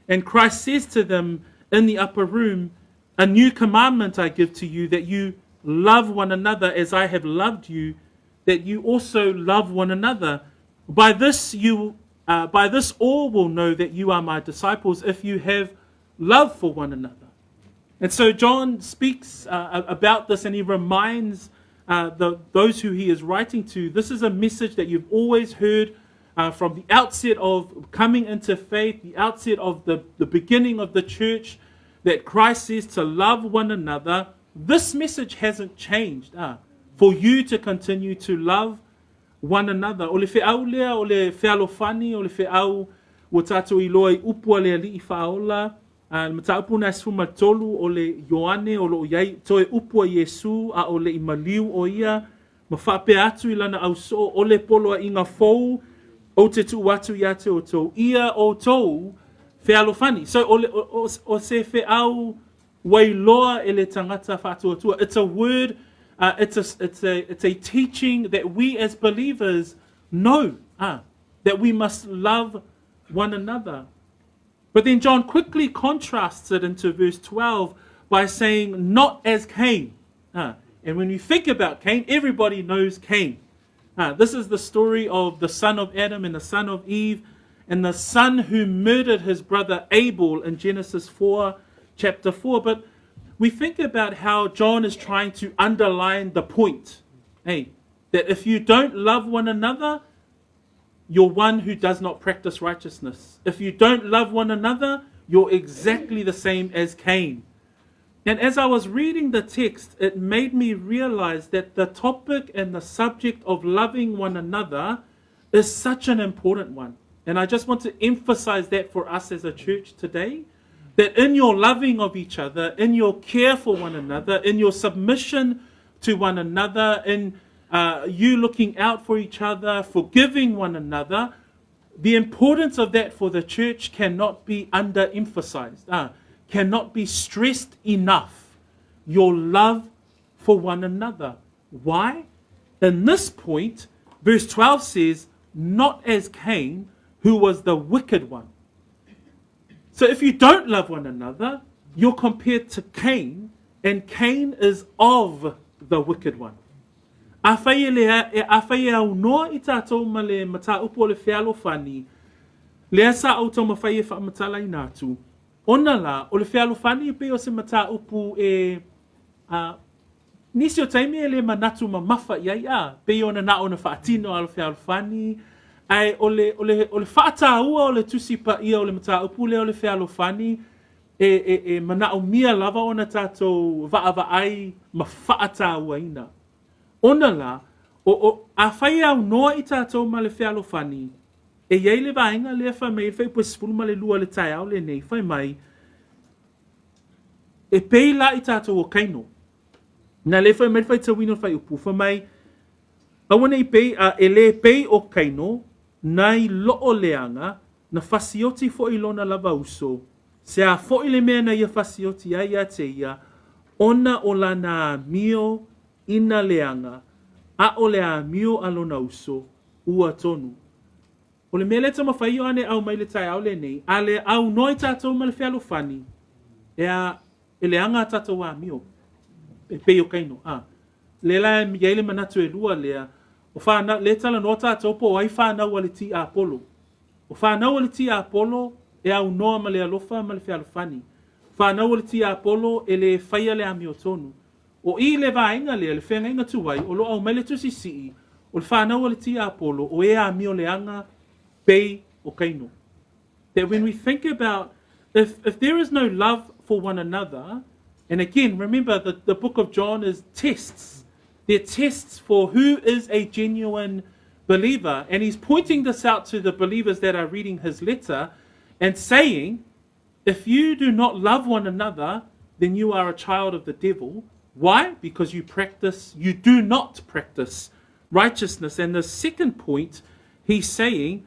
And Christ says to them in the upper room, A new commandment I give to you, that you love one another as I have loved you, that you also love one another. By this you by this all will know that you are my disciples if you have love for one another. And so John speaks about this and he reminds those who he is writing to this is a message that you've always heard from the outset of coming into faith, the outset of the beginning of the church, that Christ says to love one another, this message hasn't changed. Ah, for you to continue to love one another. O le feau lea, o le fealofani, o le feau ua tātou iloa i upu a le Alii Faaola, a le mataupu na 13 o le Ioane o loo iai toe upu a Iesu a o le i maliu o ia ma faapea atu i lana ausoo o le poloaiga fou ou te tuu atu ia te outou ia outou fealofani. So o, le, o, o, o se feau ua iloa e le tagata faatuatua. It's a word, it's, a, it's, a, it's a teaching that we as believers know that we must love one another. But then John quickly contrasts it into verse 12 by saying, not as Cain. And when you think about Cain, everybody knows Cain. This is the story of the son of Adam and the son of Eve, and the son who murdered his brother Abel in Genesis 4, chapter 4. But we think about how John is trying to underline the point. Hey, that if you don't love one another, you're one who does not practice righteousness. If you don't love one another, you're exactly the same as Cain. And as I was reading the text, it made me realize that the topic and the subject of loving one another is such an important one. And I just want to emphasize that for us as a church today that in your loving of each other, in your care for one another, in your submission to one another, in you looking out for each other, forgiving one another, the importance of that for the church cannot be underemphasized, cannot be stressed enough. Your love for one another. Why? In this point, verse 12 says, Not as Cain, who was the wicked one. So if you don't love one another, you're compared to Cain, and Cain is of the wicked one. Afai e le, e, afai e aunoa i tātou ma le mataupu o le fealofani, lea sa outou mafai e faamatalaina atu, ona la, o le fealofani e pei o se mataupu e, a, nisi o taimi e le manatu mamafa i ai, a, pei ona na ona faatino a le fealofani, ae o le, o le, o le faatāua o le Tusi Paia o le mataupu lea o le fealofani, e, e, e manaomia lava ona tātou vaavaai ma faatāuaina. Ona la, o, o, afai e aunoa i tātou ma le fealofani, e i ai le vaega lea fai mai, e fai po 12 le taeao lenei, fai mai, e pei la i tātou o Kaino. Na le fai mai le faitauina o le fuaiupu, fai mai, aua nei pei, a e le pei o Kaino, nai loo leaga, na fasioti foʻi lona lava uso, se a foʻi le mea na ia fasioti ai ia te ia, ona o lana amio ina leaga, a o le amio a lona uso, ua tonu. O le mea lea e taumafai Ioane e aumai i le taeao lenei, a le aunoa i tatou ma le fealofani, e a, e leaga a tatou amio, e pei o Kaino. A, lea la e i ai le manatu e lua lea, o whānau, lea e talanoa tatou po o ai whānau a le tiapolo. O whānau a le tiapolo e aunoa ma le alofa ma le fealofani. Whānau a le tiapolo e le whaia le amiotonu. O i le vaega lea, le feagaiga tuai, o lo o aumai le Tusi Sii, o le whānau a le tiapolo, o e amio leaga pei o Kaino. That when we think about, if there is no love for one another, and again, remember the book of John is tests. They're tests for who is a genuine believer. And he's pointing this out to the believers that are reading his letter and saying, if you do not love one another, then you are a child of the devil. Why? Because you practice, you do not practice righteousness. And the second point, he's saying,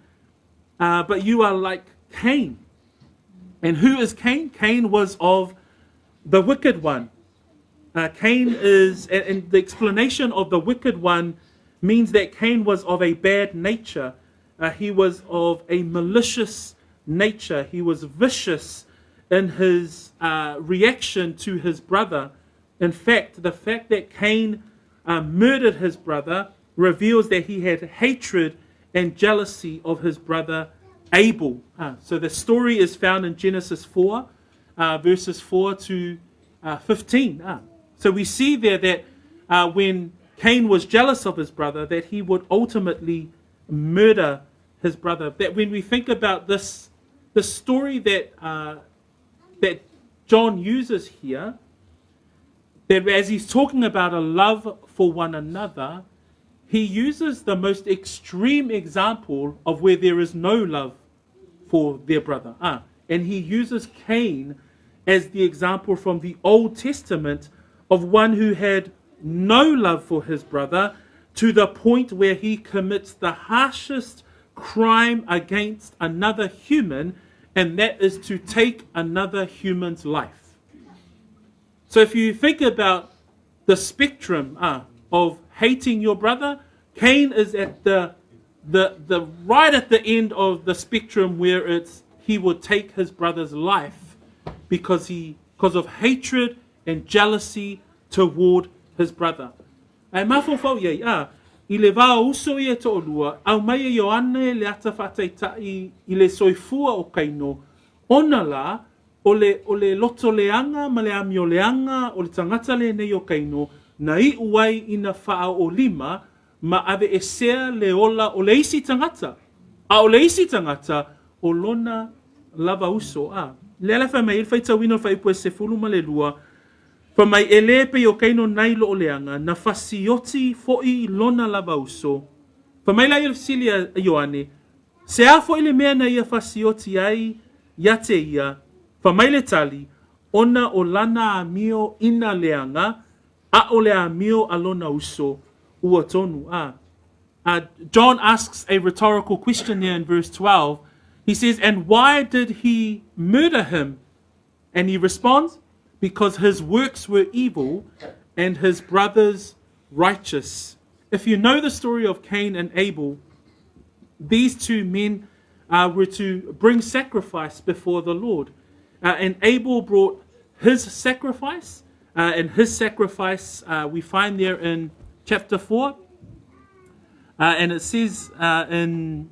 but you are like Cain. And who is Cain? Cain was of the wicked one. Cain is, and the explanation of the wicked one means that Cain was of a bad nature. He was of a malicious nature. He was vicious in his reaction to his brother. In fact, the fact that Cain murdered his brother reveals that he had hatred and jealousy of his brother Abel. So the story is found in Genesis 4, verses 4 to 15. So we see there that when Cain was jealous of his brother, that he would ultimately murder his brother. That when we think about this, the story that John uses here, that as he's talking about a love for one another, he uses the most extreme example of where there is no love for their brother. Ah, and he uses Cain as the example from the Old Testament of one who had no love for his brother to the point where he commits the harshest crime against another human, and that is to take another human's life. So if you think about the spectrum of hating your brother, Cain is at the, the, the right at the end of the spectrum where it's he would take his brother's life because he because of hatred and jealousy toward his brother. Ae mafaufau i ai, a, i le va o uso ia e toʻalua, aumai e Ioane le ata faataitaʻi i le soifua o Kaino, ona la, o le, o le loto leaga ma le amio leaga o le tagata lenei o Kaino, na iʻu ai ina faaoolima ma aveesea le ola o le isi tagata, a o le isi tagata, o lona lava uso. A, lea la fai mai ai le faitauina o le fuaiupu e 12, Fai mai, E lē pei o Kaino nai loo leaga, na fasioti foʻi lona lava uso. Fai mai la ia le fesili a Ioane, Se a foʻi le mea na ia fasioti ai ia te ia? Fai mai le tali, Ona o lana amio ina leaga, aʻole amio a lona uso, ua tonu. A. John asks a rhetorical question there in verse 12. He says, And why did he murder him? And he responds, Because his works were evil and his brothers righteous. If you know the story of Cain and Abel, these two men were to bring sacrifice before the Lord. And Abel brought his sacrifice, and his sacrifice we find there in chapter 4. And it says in,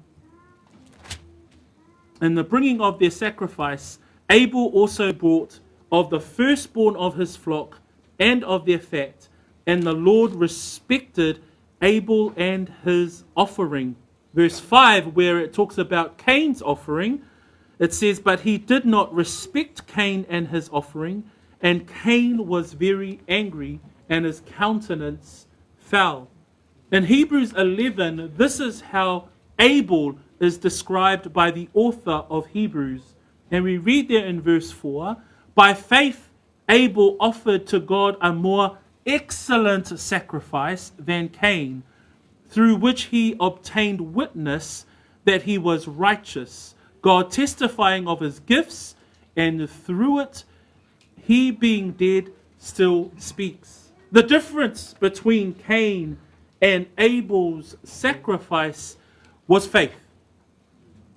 in the bringing of their sacrifice, Abel also brought of the firstborn of his flock and of their fat, and the Lord respected Abel and his offering. Verse 5, where it talks about Cain's offering, it says, But he did not respect Cain and his offering, and Cain was very angry, and his countenance fell. In Hebrews 11, this is how Abel is described by the author of Hebrews. And we read there in verse 4 By faith, Abel offered to God a more excellent sacrifice than Cain, through which he obtained witness that he was righteous, God testifying of his gifts, and through it, he being dead still speaks. The difference between Cain and Abel's sacrifice was faith.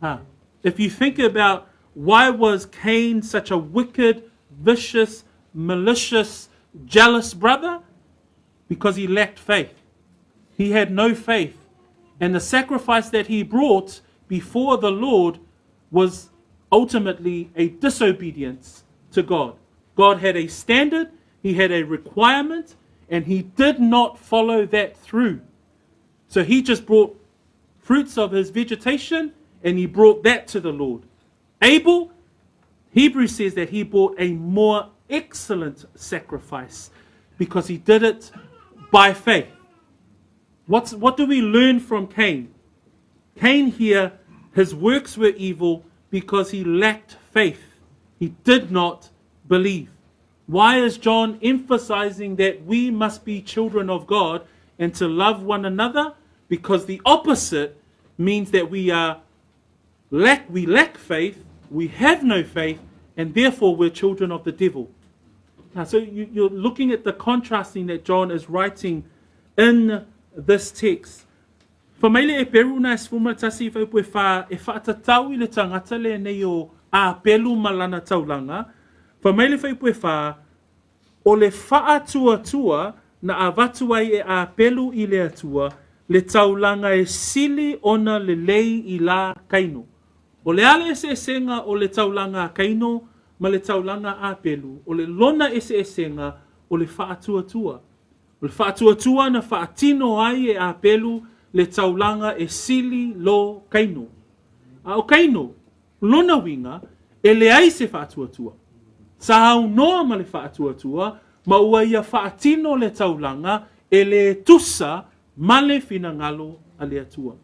Huh. If you think about why was Cain such a wicked, vicious, malicious, jealous brother? Because he lacked faith. He had no faith. And the sacrifice that he brought before the Lord was ultimately a disobedience to God. God had a standard, he had a requirement, and he did not follow that through. So he just brought fruits of his vegetation and he brought that to the Lord. Abel, Hebrews says that he brought a more excellent sacrifice because he did it by faith. What's, what do we learn from Cain? Cain here, his works were evil because he lacked faith. He did not believe. Why is John emphasizing that we must be children of God and to love one another? Because the opposite means that we are lack we lack faith, we have no faith, and therefore we're children of the devil. Now, so you, you're looking at the contrasting that John is writing in this text. Fai mai le Eperu na e 11 i fuaiupu e whā, e faatatau i le tagata lenei o Apelu ma lana taulaga, fai mai le fuaiupu e whā, o le faatuatua na avatu ai e Apelu i le Atua, le taulaga e sili ona lelei i la Kaino. O le a le eseesega o le taulaga a Kaino ma le taulaga a Apelu, o le lona eseesega o le faatuatua. O le faatuatua na faatino ai e Apelu le taulaga e sili lo Kaino. A o Kaino, lona uiga, e leai se faatuatua. Sa aunoa ma le faatuatua, ma ua ia faatino le taulaga e lē tusa ma le finagalo a le Atua.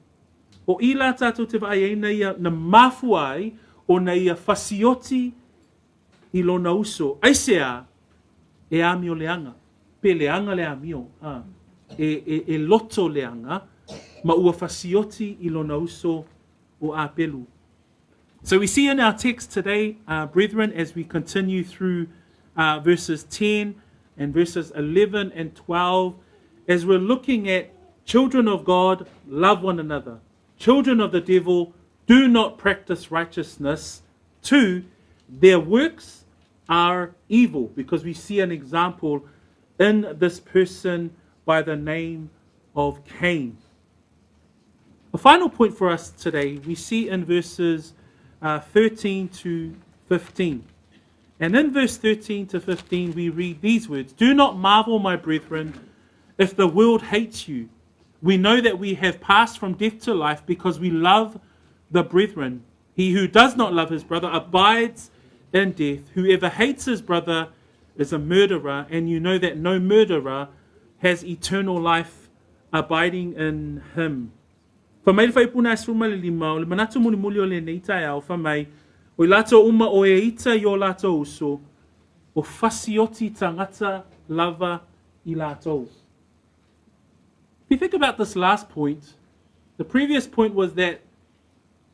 O i la tatou te vaai ai na ia na mafua ai ona ia fasioti i lona uso. Aisea? E amio leaga, pe leaga le amio, a, e, e, e loto leaga, ma ua fasioti i lona uso o Apelu. So we see in our text today, brethren, as we continue through verses 10 and verses 11 and 12, as we're looking at children of God, love one another. Children of the devil, do not practice righteousness. Two, their works are evil, because we see an example in this person by the name of Cain. The final point for us today, we see in verses 13 to 15. And in verse 13 to 15, we read these words Do not marvel, my brethren, if the world hates you. We know that we have passed from death to life because we love the brethren. He who does not love his brother abides in death. Whoever hates his brother is a murderer, and you know that no murderer has eternal life abiding in him. Fai mai le Faipuna e 15, o le manatu mulimuli o lenei taeao, fai mai, O i latou uma o e ita i o latou uso, o fasioti tagata lava i latou. If you think about this last point, the previous point was that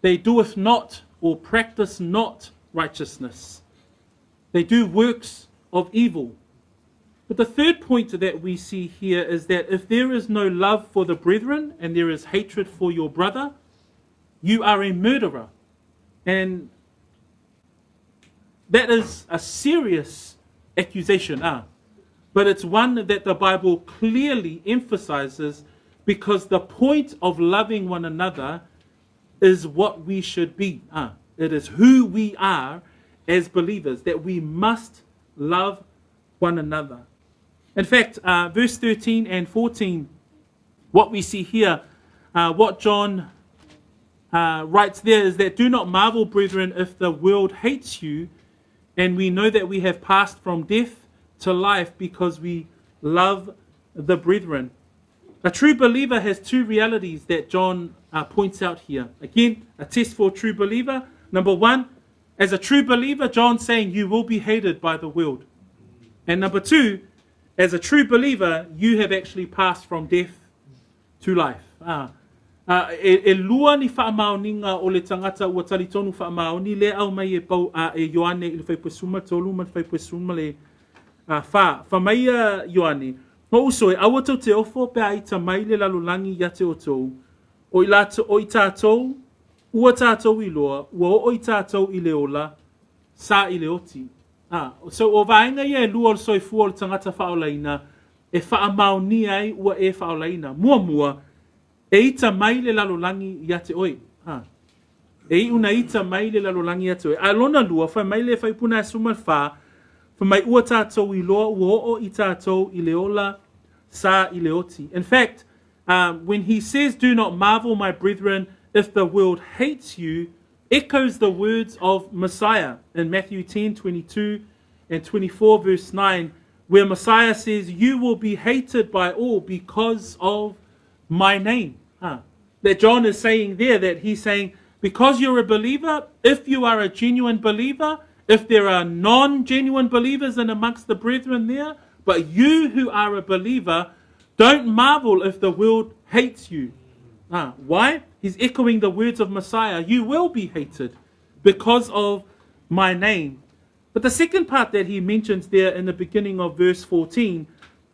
they doeth not or practice not righteousness. They do works of evil. But the third point that we see here is that if there is no love for the brethren and there is hatred for your brother, you are a murderer. And that is a serious accusation, ah. But it's one that the Bible clearly emphasizes because the point of loving one another is what we should be. Ah. It is who we are as believers, that we must love one another. In fact, verse 13 and 14, what we see here, what John writes there is that do not marvel, brethren, if the world hates you, and we know that we have passed from death to life because we love the brethren. A true believer has two realities that John points out here. Again, a test for a true believer. Number one, as a true believer, John's saying you will be hated by the world. And number two, as a true believer, you have actually passed from death to life. Ah. E, e lua ni faamaoniga o le tagata ua talitonu faamaoni lea aumai e Pau, a, e Ioane i le fuaiupu 13 ma le fuaiupu 14. Fai mai ia Ioane, Lou uso e, aua tou te ofo pe a ita mai le lalolagi ia te outou, o i latou, o i tatou, ua tatou iloa, ua oo i tatou i le ola, sa i le oti. A, so o vaega ia e lua o le soifua o le tagata faaolaina e faamaonia ai ua e faaolaina. Muamua, e ita mai le lalolagi ia te oe. A, e iu na ita mai le lalolagi ia te oe. A lona lua, fai mai le fuaiupu 14, fai mai ua tatou iloa ua oo i tatou i le ola sa i le oti. In fact, when he says, Do not marvel, my brethren, if the world hates you, echoes the words of Messiah in Matthew 10 22 and 24, verse 9, where Messiah says, You will be hated by all because of my name. Huh. That John is saying there, that he's saying, because you're a believer, if you are a genuine believer, if there are non genuine believers in amongst the brethren there, but you who are a believer, don't marvel if the world hates you. Why? He's echoing the words of Messiah. You will be hated because of my name. But the second part that he mentions there in the beginning of verse 14,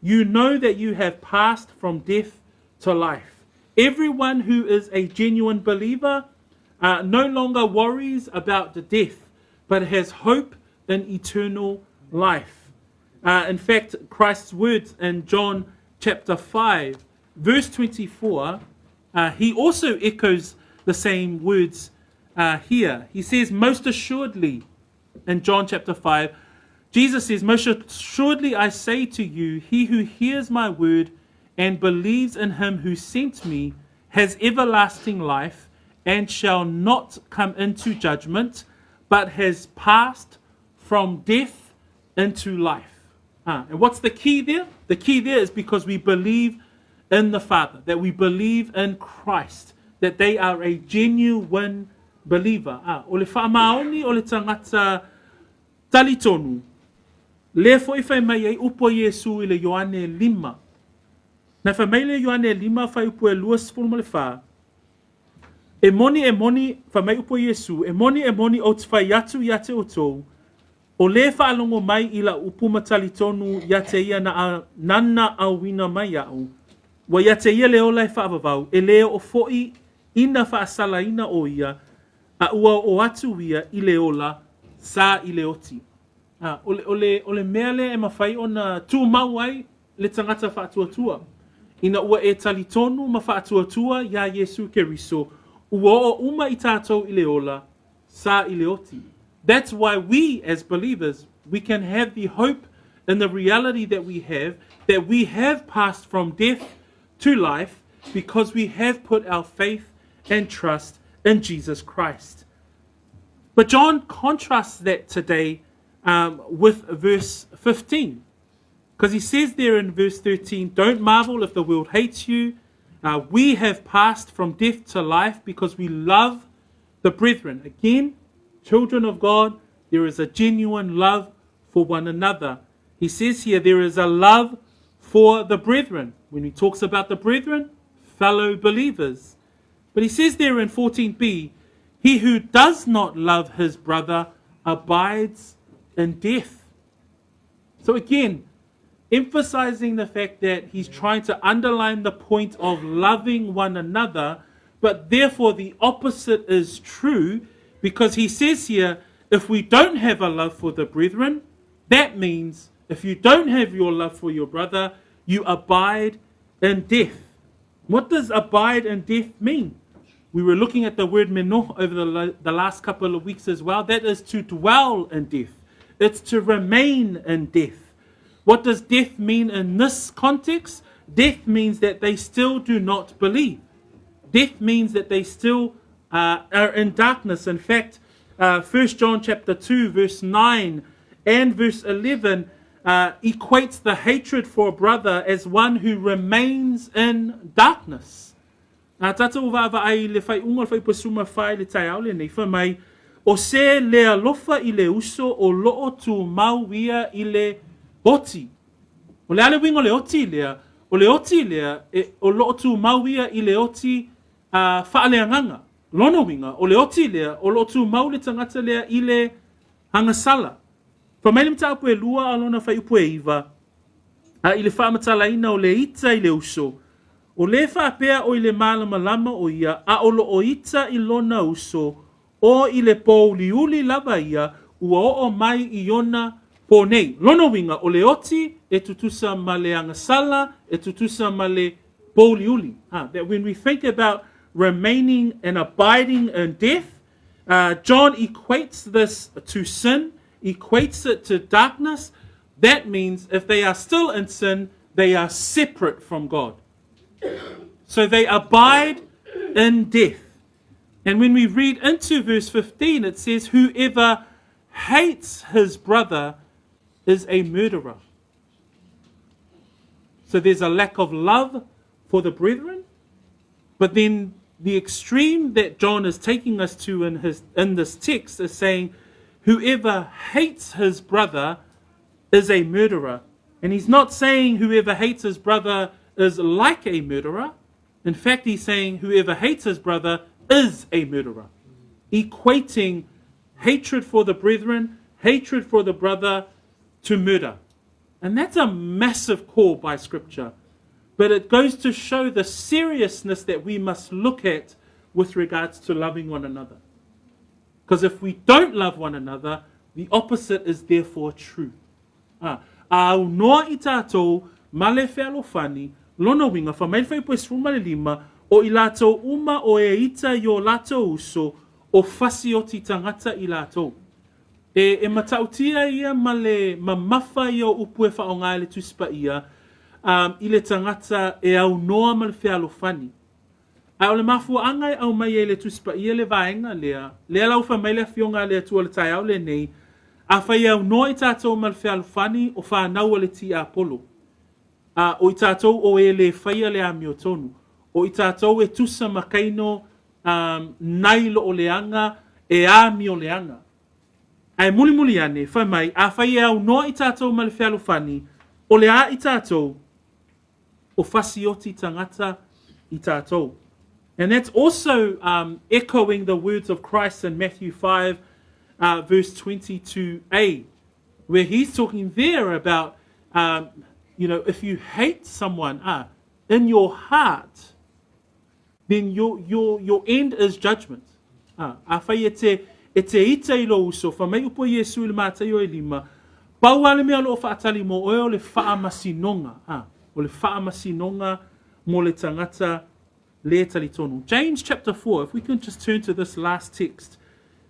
you know that you have passed from death to life. Everyone who is a genuine believer no longer worries about the death, but has hope in eternal life. In fact, Christ's words in John chapter 5, verse 24, he also echoes the same words here. He says, Most assuredly, in John chapter 5, Jesus says, Most assuredly I say to you, he who hears my word and believes in him who sent me has everlasting life and shall not come into judgment, but has passed from death into life. Ah, and what's the key there? The key there is because we believe in the Father, that we believe in Christ, that they are a genuine believer. Ah, o le whaamaoni o le tangata talitonu, le foi fai mai ai upo Iesu i le Ioane lima. Na fai mai le Ioane lima fai upu e 24, E moni, e moni, fai mai upu Iesu, e moni, e moni ou te fai atu ia te outou, o le faalogo mai i lau upu ma talitonu ia te ia na, nana auina mai au, ua ia te ia le ola e faavavau, e le oo foi ina faasalaina o ia, a ua oo atu ia i le ola, sa i le oti. A, o le, o le, o le mea lea e mafai ona tumau ai le tagata faatuatua. Ina ua e talitonu ma faatuatua iā Iesu Keriso, ua oo uma i tātou i le ola, sa i le oti. That's why we as believers, we can have the hope in the reality that we have, that we have passed from death to life because we have put our faith and trust in Jesus Christ. But John contrasts that today with verse 15. Because he says there in verse 13, Don't marvel if the world hates you. We have passed from death to life because we love the brethren. Again, children of God, there is a genuine love for one another. He says here there is a love for the brethren. When he talks about the brethren, fellow believers. But he says there in 14b, he who does not love his brother abides in death. So again, emphasizing the fact that he's trying to underline the point of loving one another, but therefore the opposite is true because he says here, if we don't have a love for the brethren, that means if you don't have your love for your brother, you abide in death. What does abide in death mean? We were looking at the word menoh over the last couple of weeks as well. That is to dwell in death. It's to remain in death. What does death mean in this context? Death means that they still do not believe. Death means that they still are in darkness. In fact, 1 John chapter 2, verse 9 and verse 11 equates the hatred for a brother as one who remains in darkness. A tātou vaavaai i le faaiuga o le fuaiupu e 14 i le taeao lenei, fai mai, o se le alofa i le uso o loo tumau ia i le oti. O le a le uiga o le oti lea? O le oti lea, e, o loo tumau ia i le oti faaleagaga. Lona uiga, o le oti lea, o loo tumau le tagata lea i le agasala. Fai mai le mataupu e lua a lona fuaiupu e iva, a i le faamatalaina o le ita i le uso, o lē faapea o i le malamalama o ia, a o loo ita i lona uso, o i le pōuliuli lava ia, ua oo mai i ona pō nei. Lona uiga, o le oti e tutusa ma le agasala, e tutusa ma le pōuliuli. Ha, that when we think about remaining and abiding in death, John equates this to sin, equates it to darkness. That means if they are still in sin, they are separate from God. So they abide in death. And when we read into verse 15, it says, Whoever hates his brother is a murderer. So there's a lack of love for the brethren. But then the extreme that John is taking us to in this text is saying, whoever hates his brother is a murderer. And he's not saying whoever hates his brother is like a murderer. In fact, he's saying whoever hates his brother is a murderer, equating hatred for the brethren, hatred for the brother, to murder. And that's a massive call by Scripture. But it goes to show the seriousness that we must look at with regards to loving one another. Because if we don't love one another, the opposite is therefore true. Ah, a aunoa i tātou ma le fealofani, lona uiga, fai mai le fuaiupu e 15, o i latou uma o e ita i o latou uso, o fasioti tagata i latou. E, e matautia ia ma le mamafa ia o upu e faaaoga e le Tusi Paia, i le tagata e aunoa ma le fealofani. A o le mafuaaga e aumai ai e le Tusi Paia le vaega lea, lea la ua fai mai le Afioga a le Atua i le taeao lenei, Afai e aunoa i tatou ma le fealofani, o fanau a le tiapolo. A o i tatou o e lē faia le amiotonu. O i tatou e tusa ma Kaino um, nai lo o leaga e amio leaga. Ae mulimuli ane, fai mai, afai e aunoa i tatou ma le fealofani, o le a i tatou, o fasioti tagata i tatou. And that's also echoing the words of Christ in Matthew 5, verse 22a, where he's talking there about, if you hate someone in your heart, then your end is judgment. Afai e te ita i lou uso, fai mai upu a Iesu i le Mataio e lima, pau lava le mea o lo o faatali mo oe o le faamasinoga. O le faamasinoga mo le tagata le talitonu. James chapter 4, if we can just turn to this last text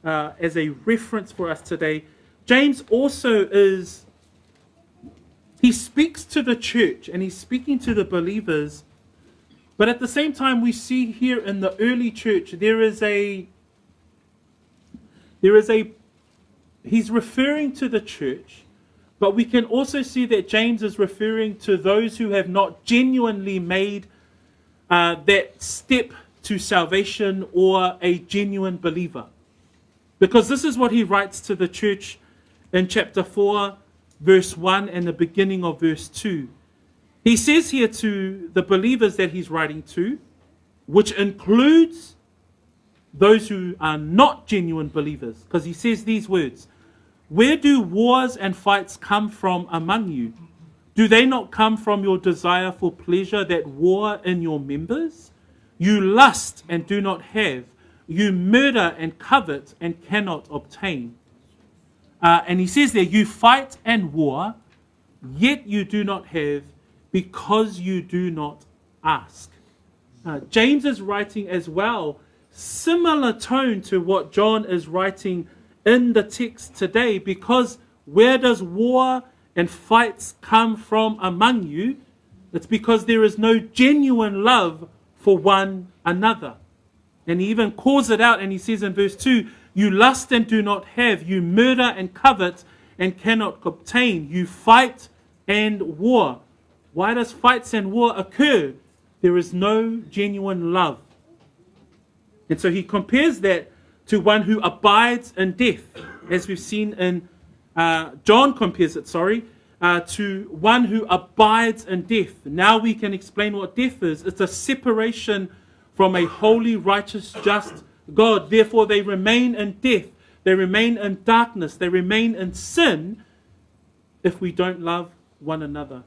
as a reference for us today. James also is, he speaks to the church and he's speaking to the believers. But at the same time, we see here in the early church, there is a, he's referring to the church, but we can also see that James is referring to those who have not genuinely made that step to salvation or a genuine believer. Because this is what he writes to the church in chapter 4, verse 1 and the beginning of verse 2. He says here to the believers that he's writing to, which includes those who are not genuine believers, because he says these words: "Where do wars and fights come from among you? Do they not come from your desire for pleasure that war in your members? You lust and do not have. You murder and covet and cannot obtain." And he says there, "You fight and war, yet you do not have because you do not ask." James is writing as well, similar tone to what John is writing in the text today, because where does war and fights come from among you? It's because there is no genuine love for one another. And he even calls it out and he says in verse 2: "You lust and do not have, you murder and covet and cannot obtain, you fight and war." Why does fights and war occur? There is no genuine love. And so he compares that to one who abides in death, as we've seen in, John compares it, sorry, to one who abides in death. Now we can explain what death is. It's a separation from a holy, righteous, just God. Therefore, they remain in death. They remain in darkness. They remain in sin if we don't love one another.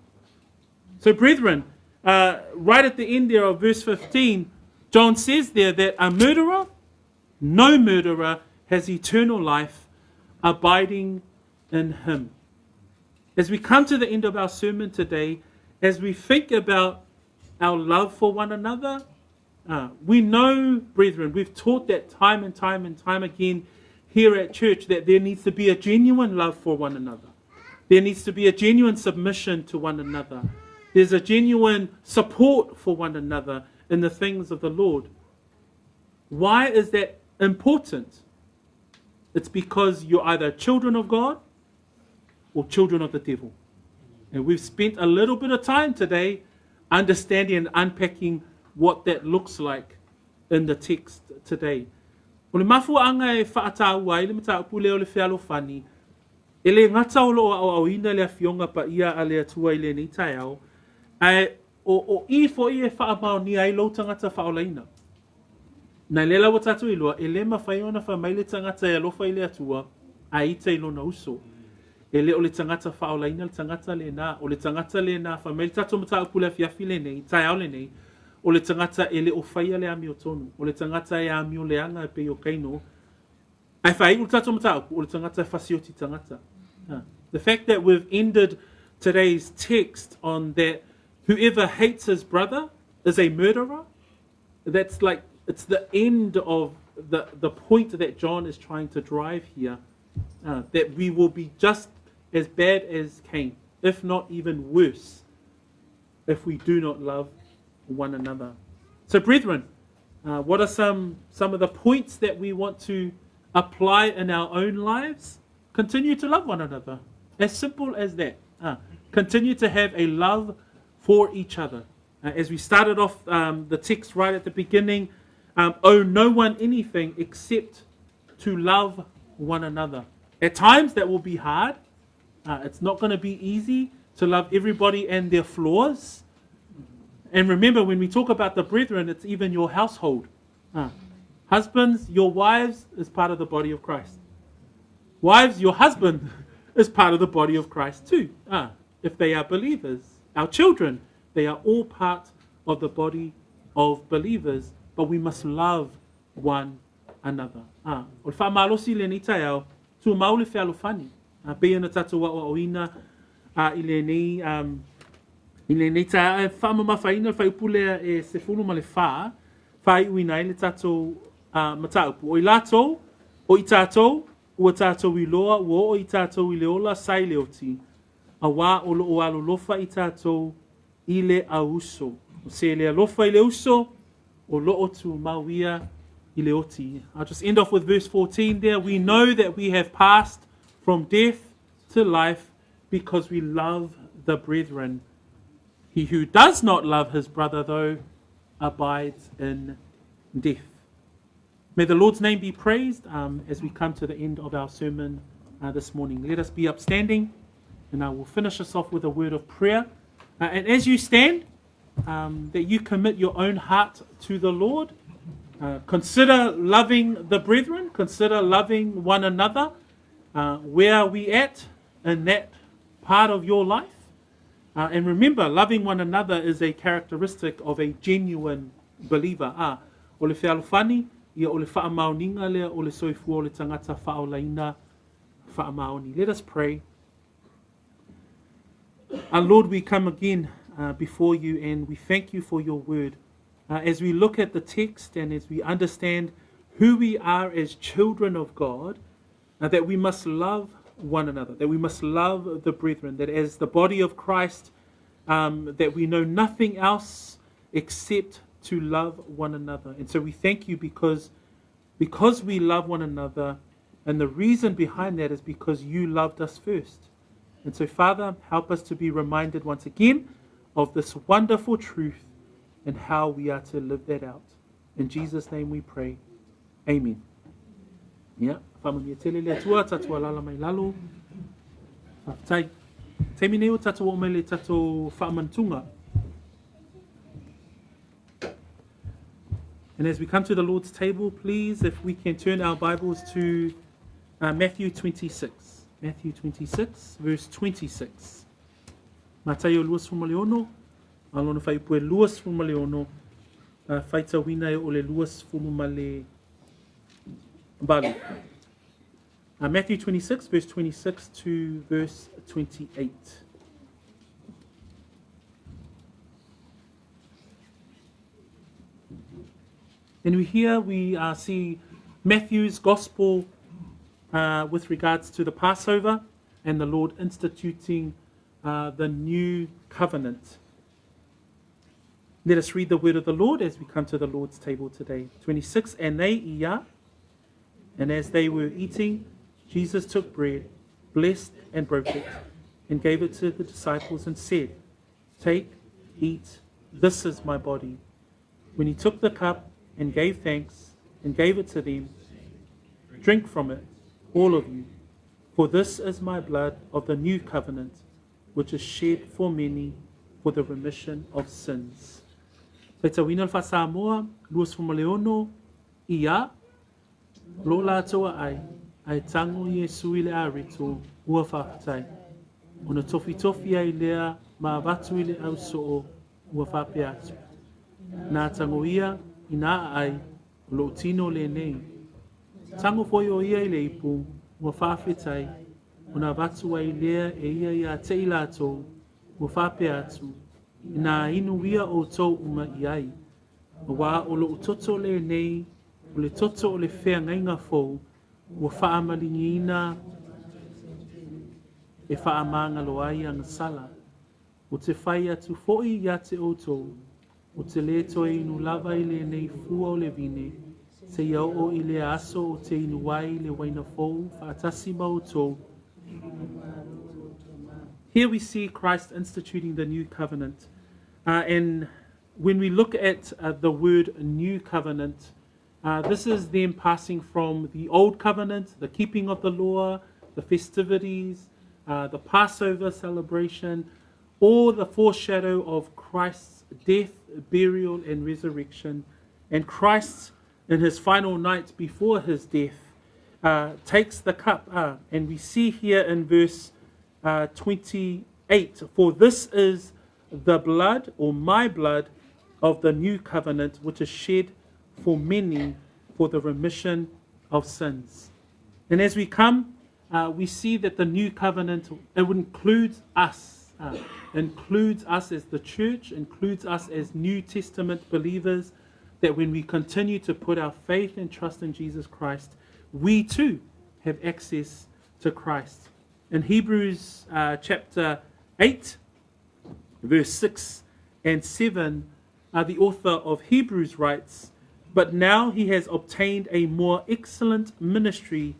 So, brethren, right at the end there of verse 15, John says there that a murderer, no murderer, has eternal life abiding in him. As we come to the end of our sermon today, as we think about our love for one another, we know, brethren, we've taught that time and time and time again here at church that there needs to be a genuine love for one another. There needs to be a genuine submission to one another. There's a genuine support for one another in the things of the Lord. Why is that important? It's because you're either children of God or children of the devil. And we've spent a little bit of time today understanding and unpacking what that looks like in the text today. O le mafuaanga e faataua ai le mataupu lea o le fealofani, e le gata o loo aoaoina le afioga paia a le Atua i lenei taeao, ae o i fo'i e faamaonia ai lou tagata faaolaina. Na le la ua tatou iloa, e le mafai ona fai mai le tagata e alofa i le Atua, ae ita i lona uso. E le o le tagata faaolaina le tagata lena, o le tagata lena, fai mai le tatou mataupu le afiafi lenei, taeao lenei, o le tagata e le o faia le amiotonu, o le tagata e amio leaga e pei o Kaino, ae faaiu le tatou mataupu, o le tagata e fasioti tagata. The fact that we've ended today's text on that whoever hates his brother is a murderer, that's like, it's the end of the point that John is trying to drive here, that we will be just as bad as Cain, if not even worse, if we do not love one another. So, brethren, what are some of the points that we want to apply in our own lives? Continue to love one another. As simple as that. Continue to have a love for each other. As we started off um, the text right at the beginning, um, owe no one anything except to love one another. At times that will be hard. Uh, it's not going to be easy to love everybody and their flaws. And remember, when we talk about the brethren, it's even your household. Uh, husbands, your wives is part of the body of Christ. Wives, your husband is part of the body of Christ too, uh, if they are believers. Our children, they are all part of the body of believers, but we must love one another. Ah, o le whaamalosi lenei taeao, tumau le fealofani. Ah, pei ona tātou aoaoina ah, i lenei, um, i lenei taeao, e whaamamafaina le whaiupu lea e sefulu ma le whā, whāiuina ai le tātou uh, mataupu. O i lātou, o i tātou, Ua tātou iloa, ua oo i tātou i le ola sa i le oti, auā o loo alolofa i tātou i le auso. O se le alofa i le uso, o loo tumau ia i le oti. I'll just end off with verse 14 there. We know that we have passed from death to life because we love the brethren. He who does not love his brother, though, abides in death. May the Lord's name be praised um, as we come to the end of our sermon uh, this morning. Let us be upstanding, and I will finish us off with a word of prayer. Uh, and as you stand, um, that you commit your own heart to the Lord. Uh, consider loving the brethren, consider loving one another. Uh, where are we at in that part of your life? Uh, and remember, loving one another is a characteristic of a genuine believer. Ah, o le fealofani, ia o le faamaoniga lea o le soifua o le tagata faaolaina faamaoni. Let us pray. Our Lord, we come again uh, before you and we thank you for your word. Uh, as we look at the text and as we understand who we are as children of God, uh, that we must love one another, that we must love the brethren, that as the body of Christ, um, that we know nothing else except to love one another. And so we thank you because, because we love one another, and the reason behind that is because you loved us first. And so, Father, help us to be reminded once again of this wonderful truth and how we are to live that out. In Jesus' name we pray. Amen. Ia, whaamanuia tele le Atua, tatou alala mai lalo. Whawhetai. Taimi nei o tatou o mai le tatou whaamantunga. And as we come to the Lord's table, please, if we can turn our Bibles to uh, Matthew 26. Matthew 26, verse 26. Mataio 26, a lona whaipue 26, uh, whaitauina e o le 28. Uh, Matthew 26, verse 26 to verse 28. And we here we uh, see Matthew's gospel uh, with regards to the Passover and the Lord instituting uh, the new covenant. Let us read the word of the Lord as we come to the Lord's table today. 26 And they ia, and as they were eating, Jesus took bread, blessed and broke it, and gave it to the disciples and said, Take, eat, this is my body. When he took the cup and gave thanks and gave it to them, Drink from it, all of you, for this is my blood of the new covenant, which is shed for many for the remission of sins. Faitauina le Faa-Samoa, 26, Ia, lo lātou a ai, ae tango Iesu i le ārito, ua faafetai. Ona tofitofi ai lea ma avatu i le ausoo, ua faapea atu. Nā tango ia i nā aai o loo tino lenei. Tango foi o ia i le ipu, ua faafetai, ona avatu ai lea e ia iā te i lātou, ua faapea atu, Inā inu ia outou uma i ai, auā o loo toto lenei, o le toto o le feagaiga fou, ua faamaligiina e faamagalo ai agasala. O te whai atu foi ia te outou, o te le toe inu lava i lenei fua o le vine, Seia oo i lea aso ou te inu ai i le waina fou faatasi ma outou. Here we see Christ instituting the new covenant. And when we look at the word new covenant, this is them passing from the old covenant, the keeping of the law, the festivities, the Passover celebration, or the foreshadow of Christ's death, burial, and resurrection. And Christ, in his final night before his death, takes the cup. And we see here in verse 28 For this is the blood, or my blood, of the new covenant, which is shed for many for the remission of sins. And as we come, we see that the new covenant, it includes us, includes us as the church, includes us as New Testament believers, that when we continue to put our faith and trust in Jesus Christ, we too have access to Christ. In Hebrews chapter 8, verse 6 and 7, the author of Hebrews writes, But now he has obtained a more excellent ministry,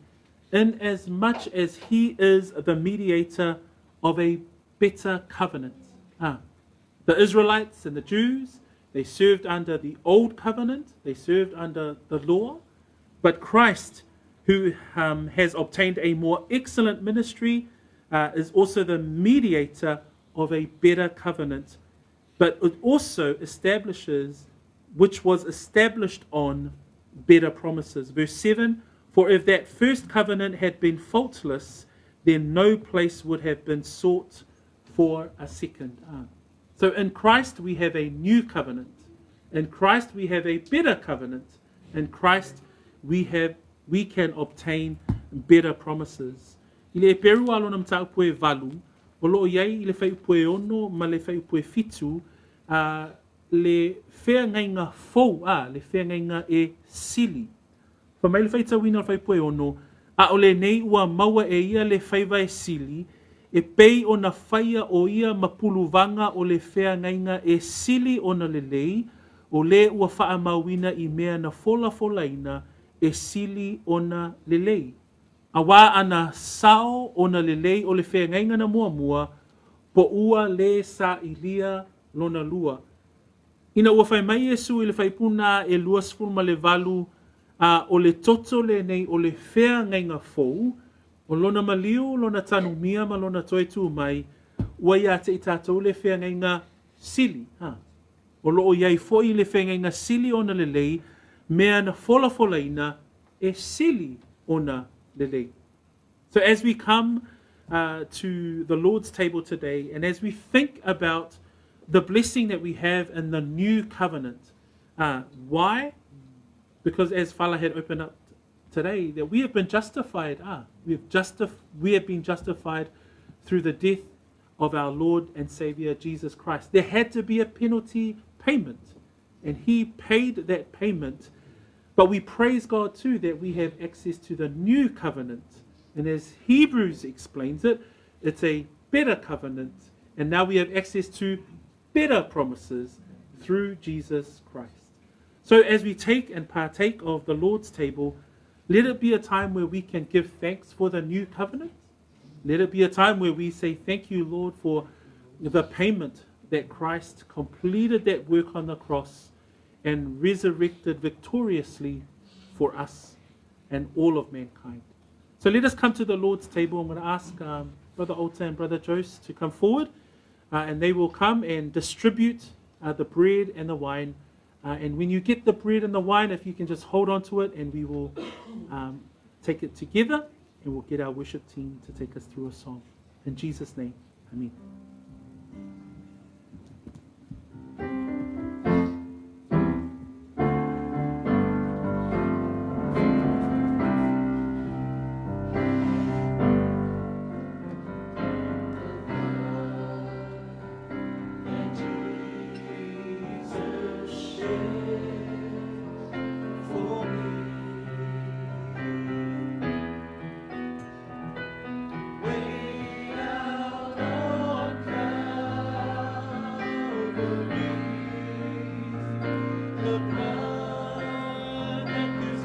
inasmuch as he is the mediator of a better covenant. The Israelites and the Jews, they served under the old covenant, they served under the law. But Christ, who has obtained a more excellent ministry, is also the mediator of a better covenant. But it also establishes, which was established on better promises. Verse 7 For if that first covenant had been faultless, then no place would have been sought for a second. So in Christ we have a new covenant. In Christ we have a better covenant. In Christ we have we can obtain better promises. I le Eperu a lona mataupu e valu, o loo iai i le fuaiupu e 6 ma le fuaiupu e 7, le feagaiga fou, a, le feagaiga e sili. Fai mai le faitauina o le fuaiupu e 6, A o lenei ua maua e ia le faiva e sili, e pei ona faia o ia ma puluvaga o le feagaiga e sili ona lelei, o le ua faamauina i mea na folafolaina e sili ona lelei. Auā ana sao ona lelei o le feagaiga na muamua, po ua lē sailia lona lua. Ina ua fai mai Iesu i le faipuna e 28, a o le toto lenei o le feagaiga fou, o lona maliu, lona tanumia ma lona toe tū mai, ua iā te i tātou le feagaiga sili. Ha. O loo iai foi le feagaiga sili ona lelei, mea na folafolaina e sili ona lelei. So as we come to the Lord's table today, and as we think about the blessing that we have in the new covenant, why? Because as Fala had opened up today, that we have been justified. We have been justified through the death of our Lord and Savior Jesus Christ. There had to be a penalty payment, and He paid that payment. But we praise God too that we have access to the new covenant. And as Hebrews explains it, it's a better covenant. And now we have access to better promises through Jesus Christ. So as we take and partake of the Lord's table, let it be a time where we can give thanks for the new covenant. Let it be a time where we say, Thank you, Lord, for the payment that Christ completed that work on the cross and resurrected victoriously for us and all of mankind. So let us come to the Lord's table. I'm going to ask Brother Alta and Brother Jose to come forward, and they will come and distribute the bread and the wine. And when you get the bread and the wine, if you can just hold on to it, and we will take it together, and we'll get our worship team to take us through a song. In Jesus' name, amen. The blood that gives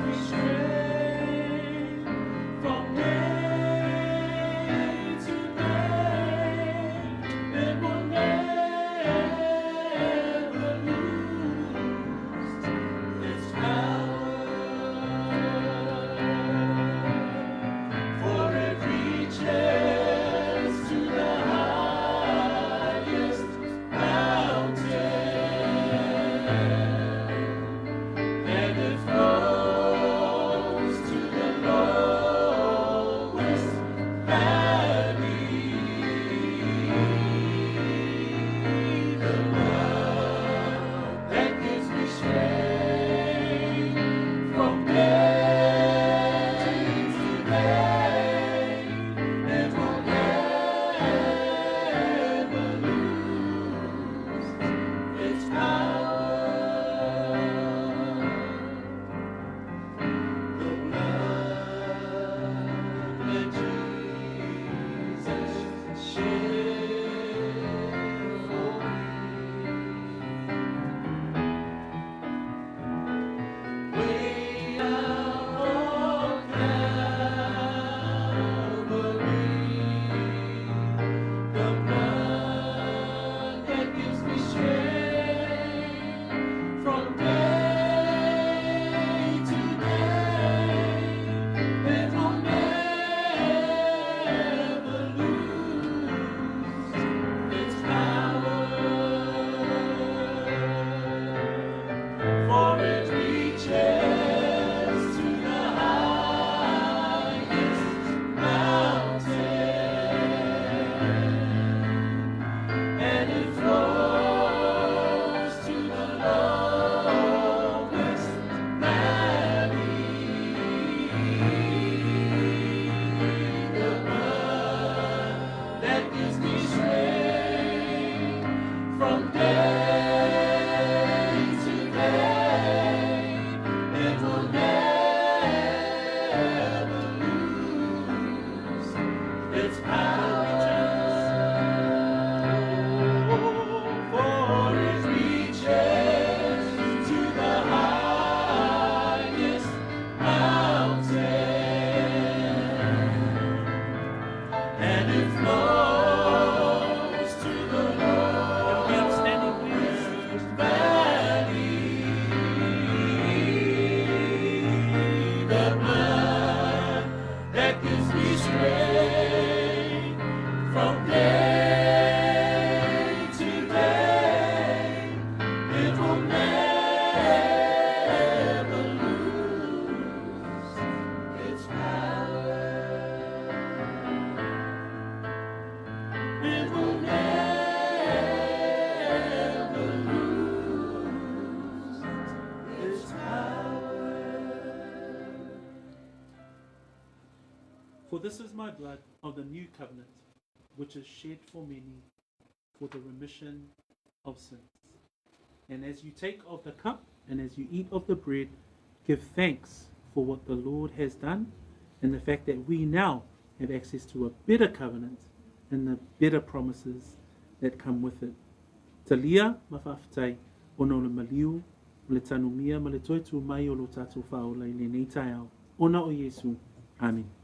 From day to day, it will never lose its power. For it reaches to the highest mountain, and it flows to the Be upstanding, please. lowest valley. The blood that gives me strength from day to day, it will never lose its power. It will never lose its power. For this is my blood of the new covenant, which is shed for many for the remission of sins. And as you take of the cup and as you eat of the bread, give thanks for what the Lord has done and the fact that we now have access to a better covenant and the better promises that come with it. Talia ma faafetai ona o le maliu, o le tanumia ma le toe tu mai o lo tātou Faaola i lenei taeao. Ona o Iesu. Amen.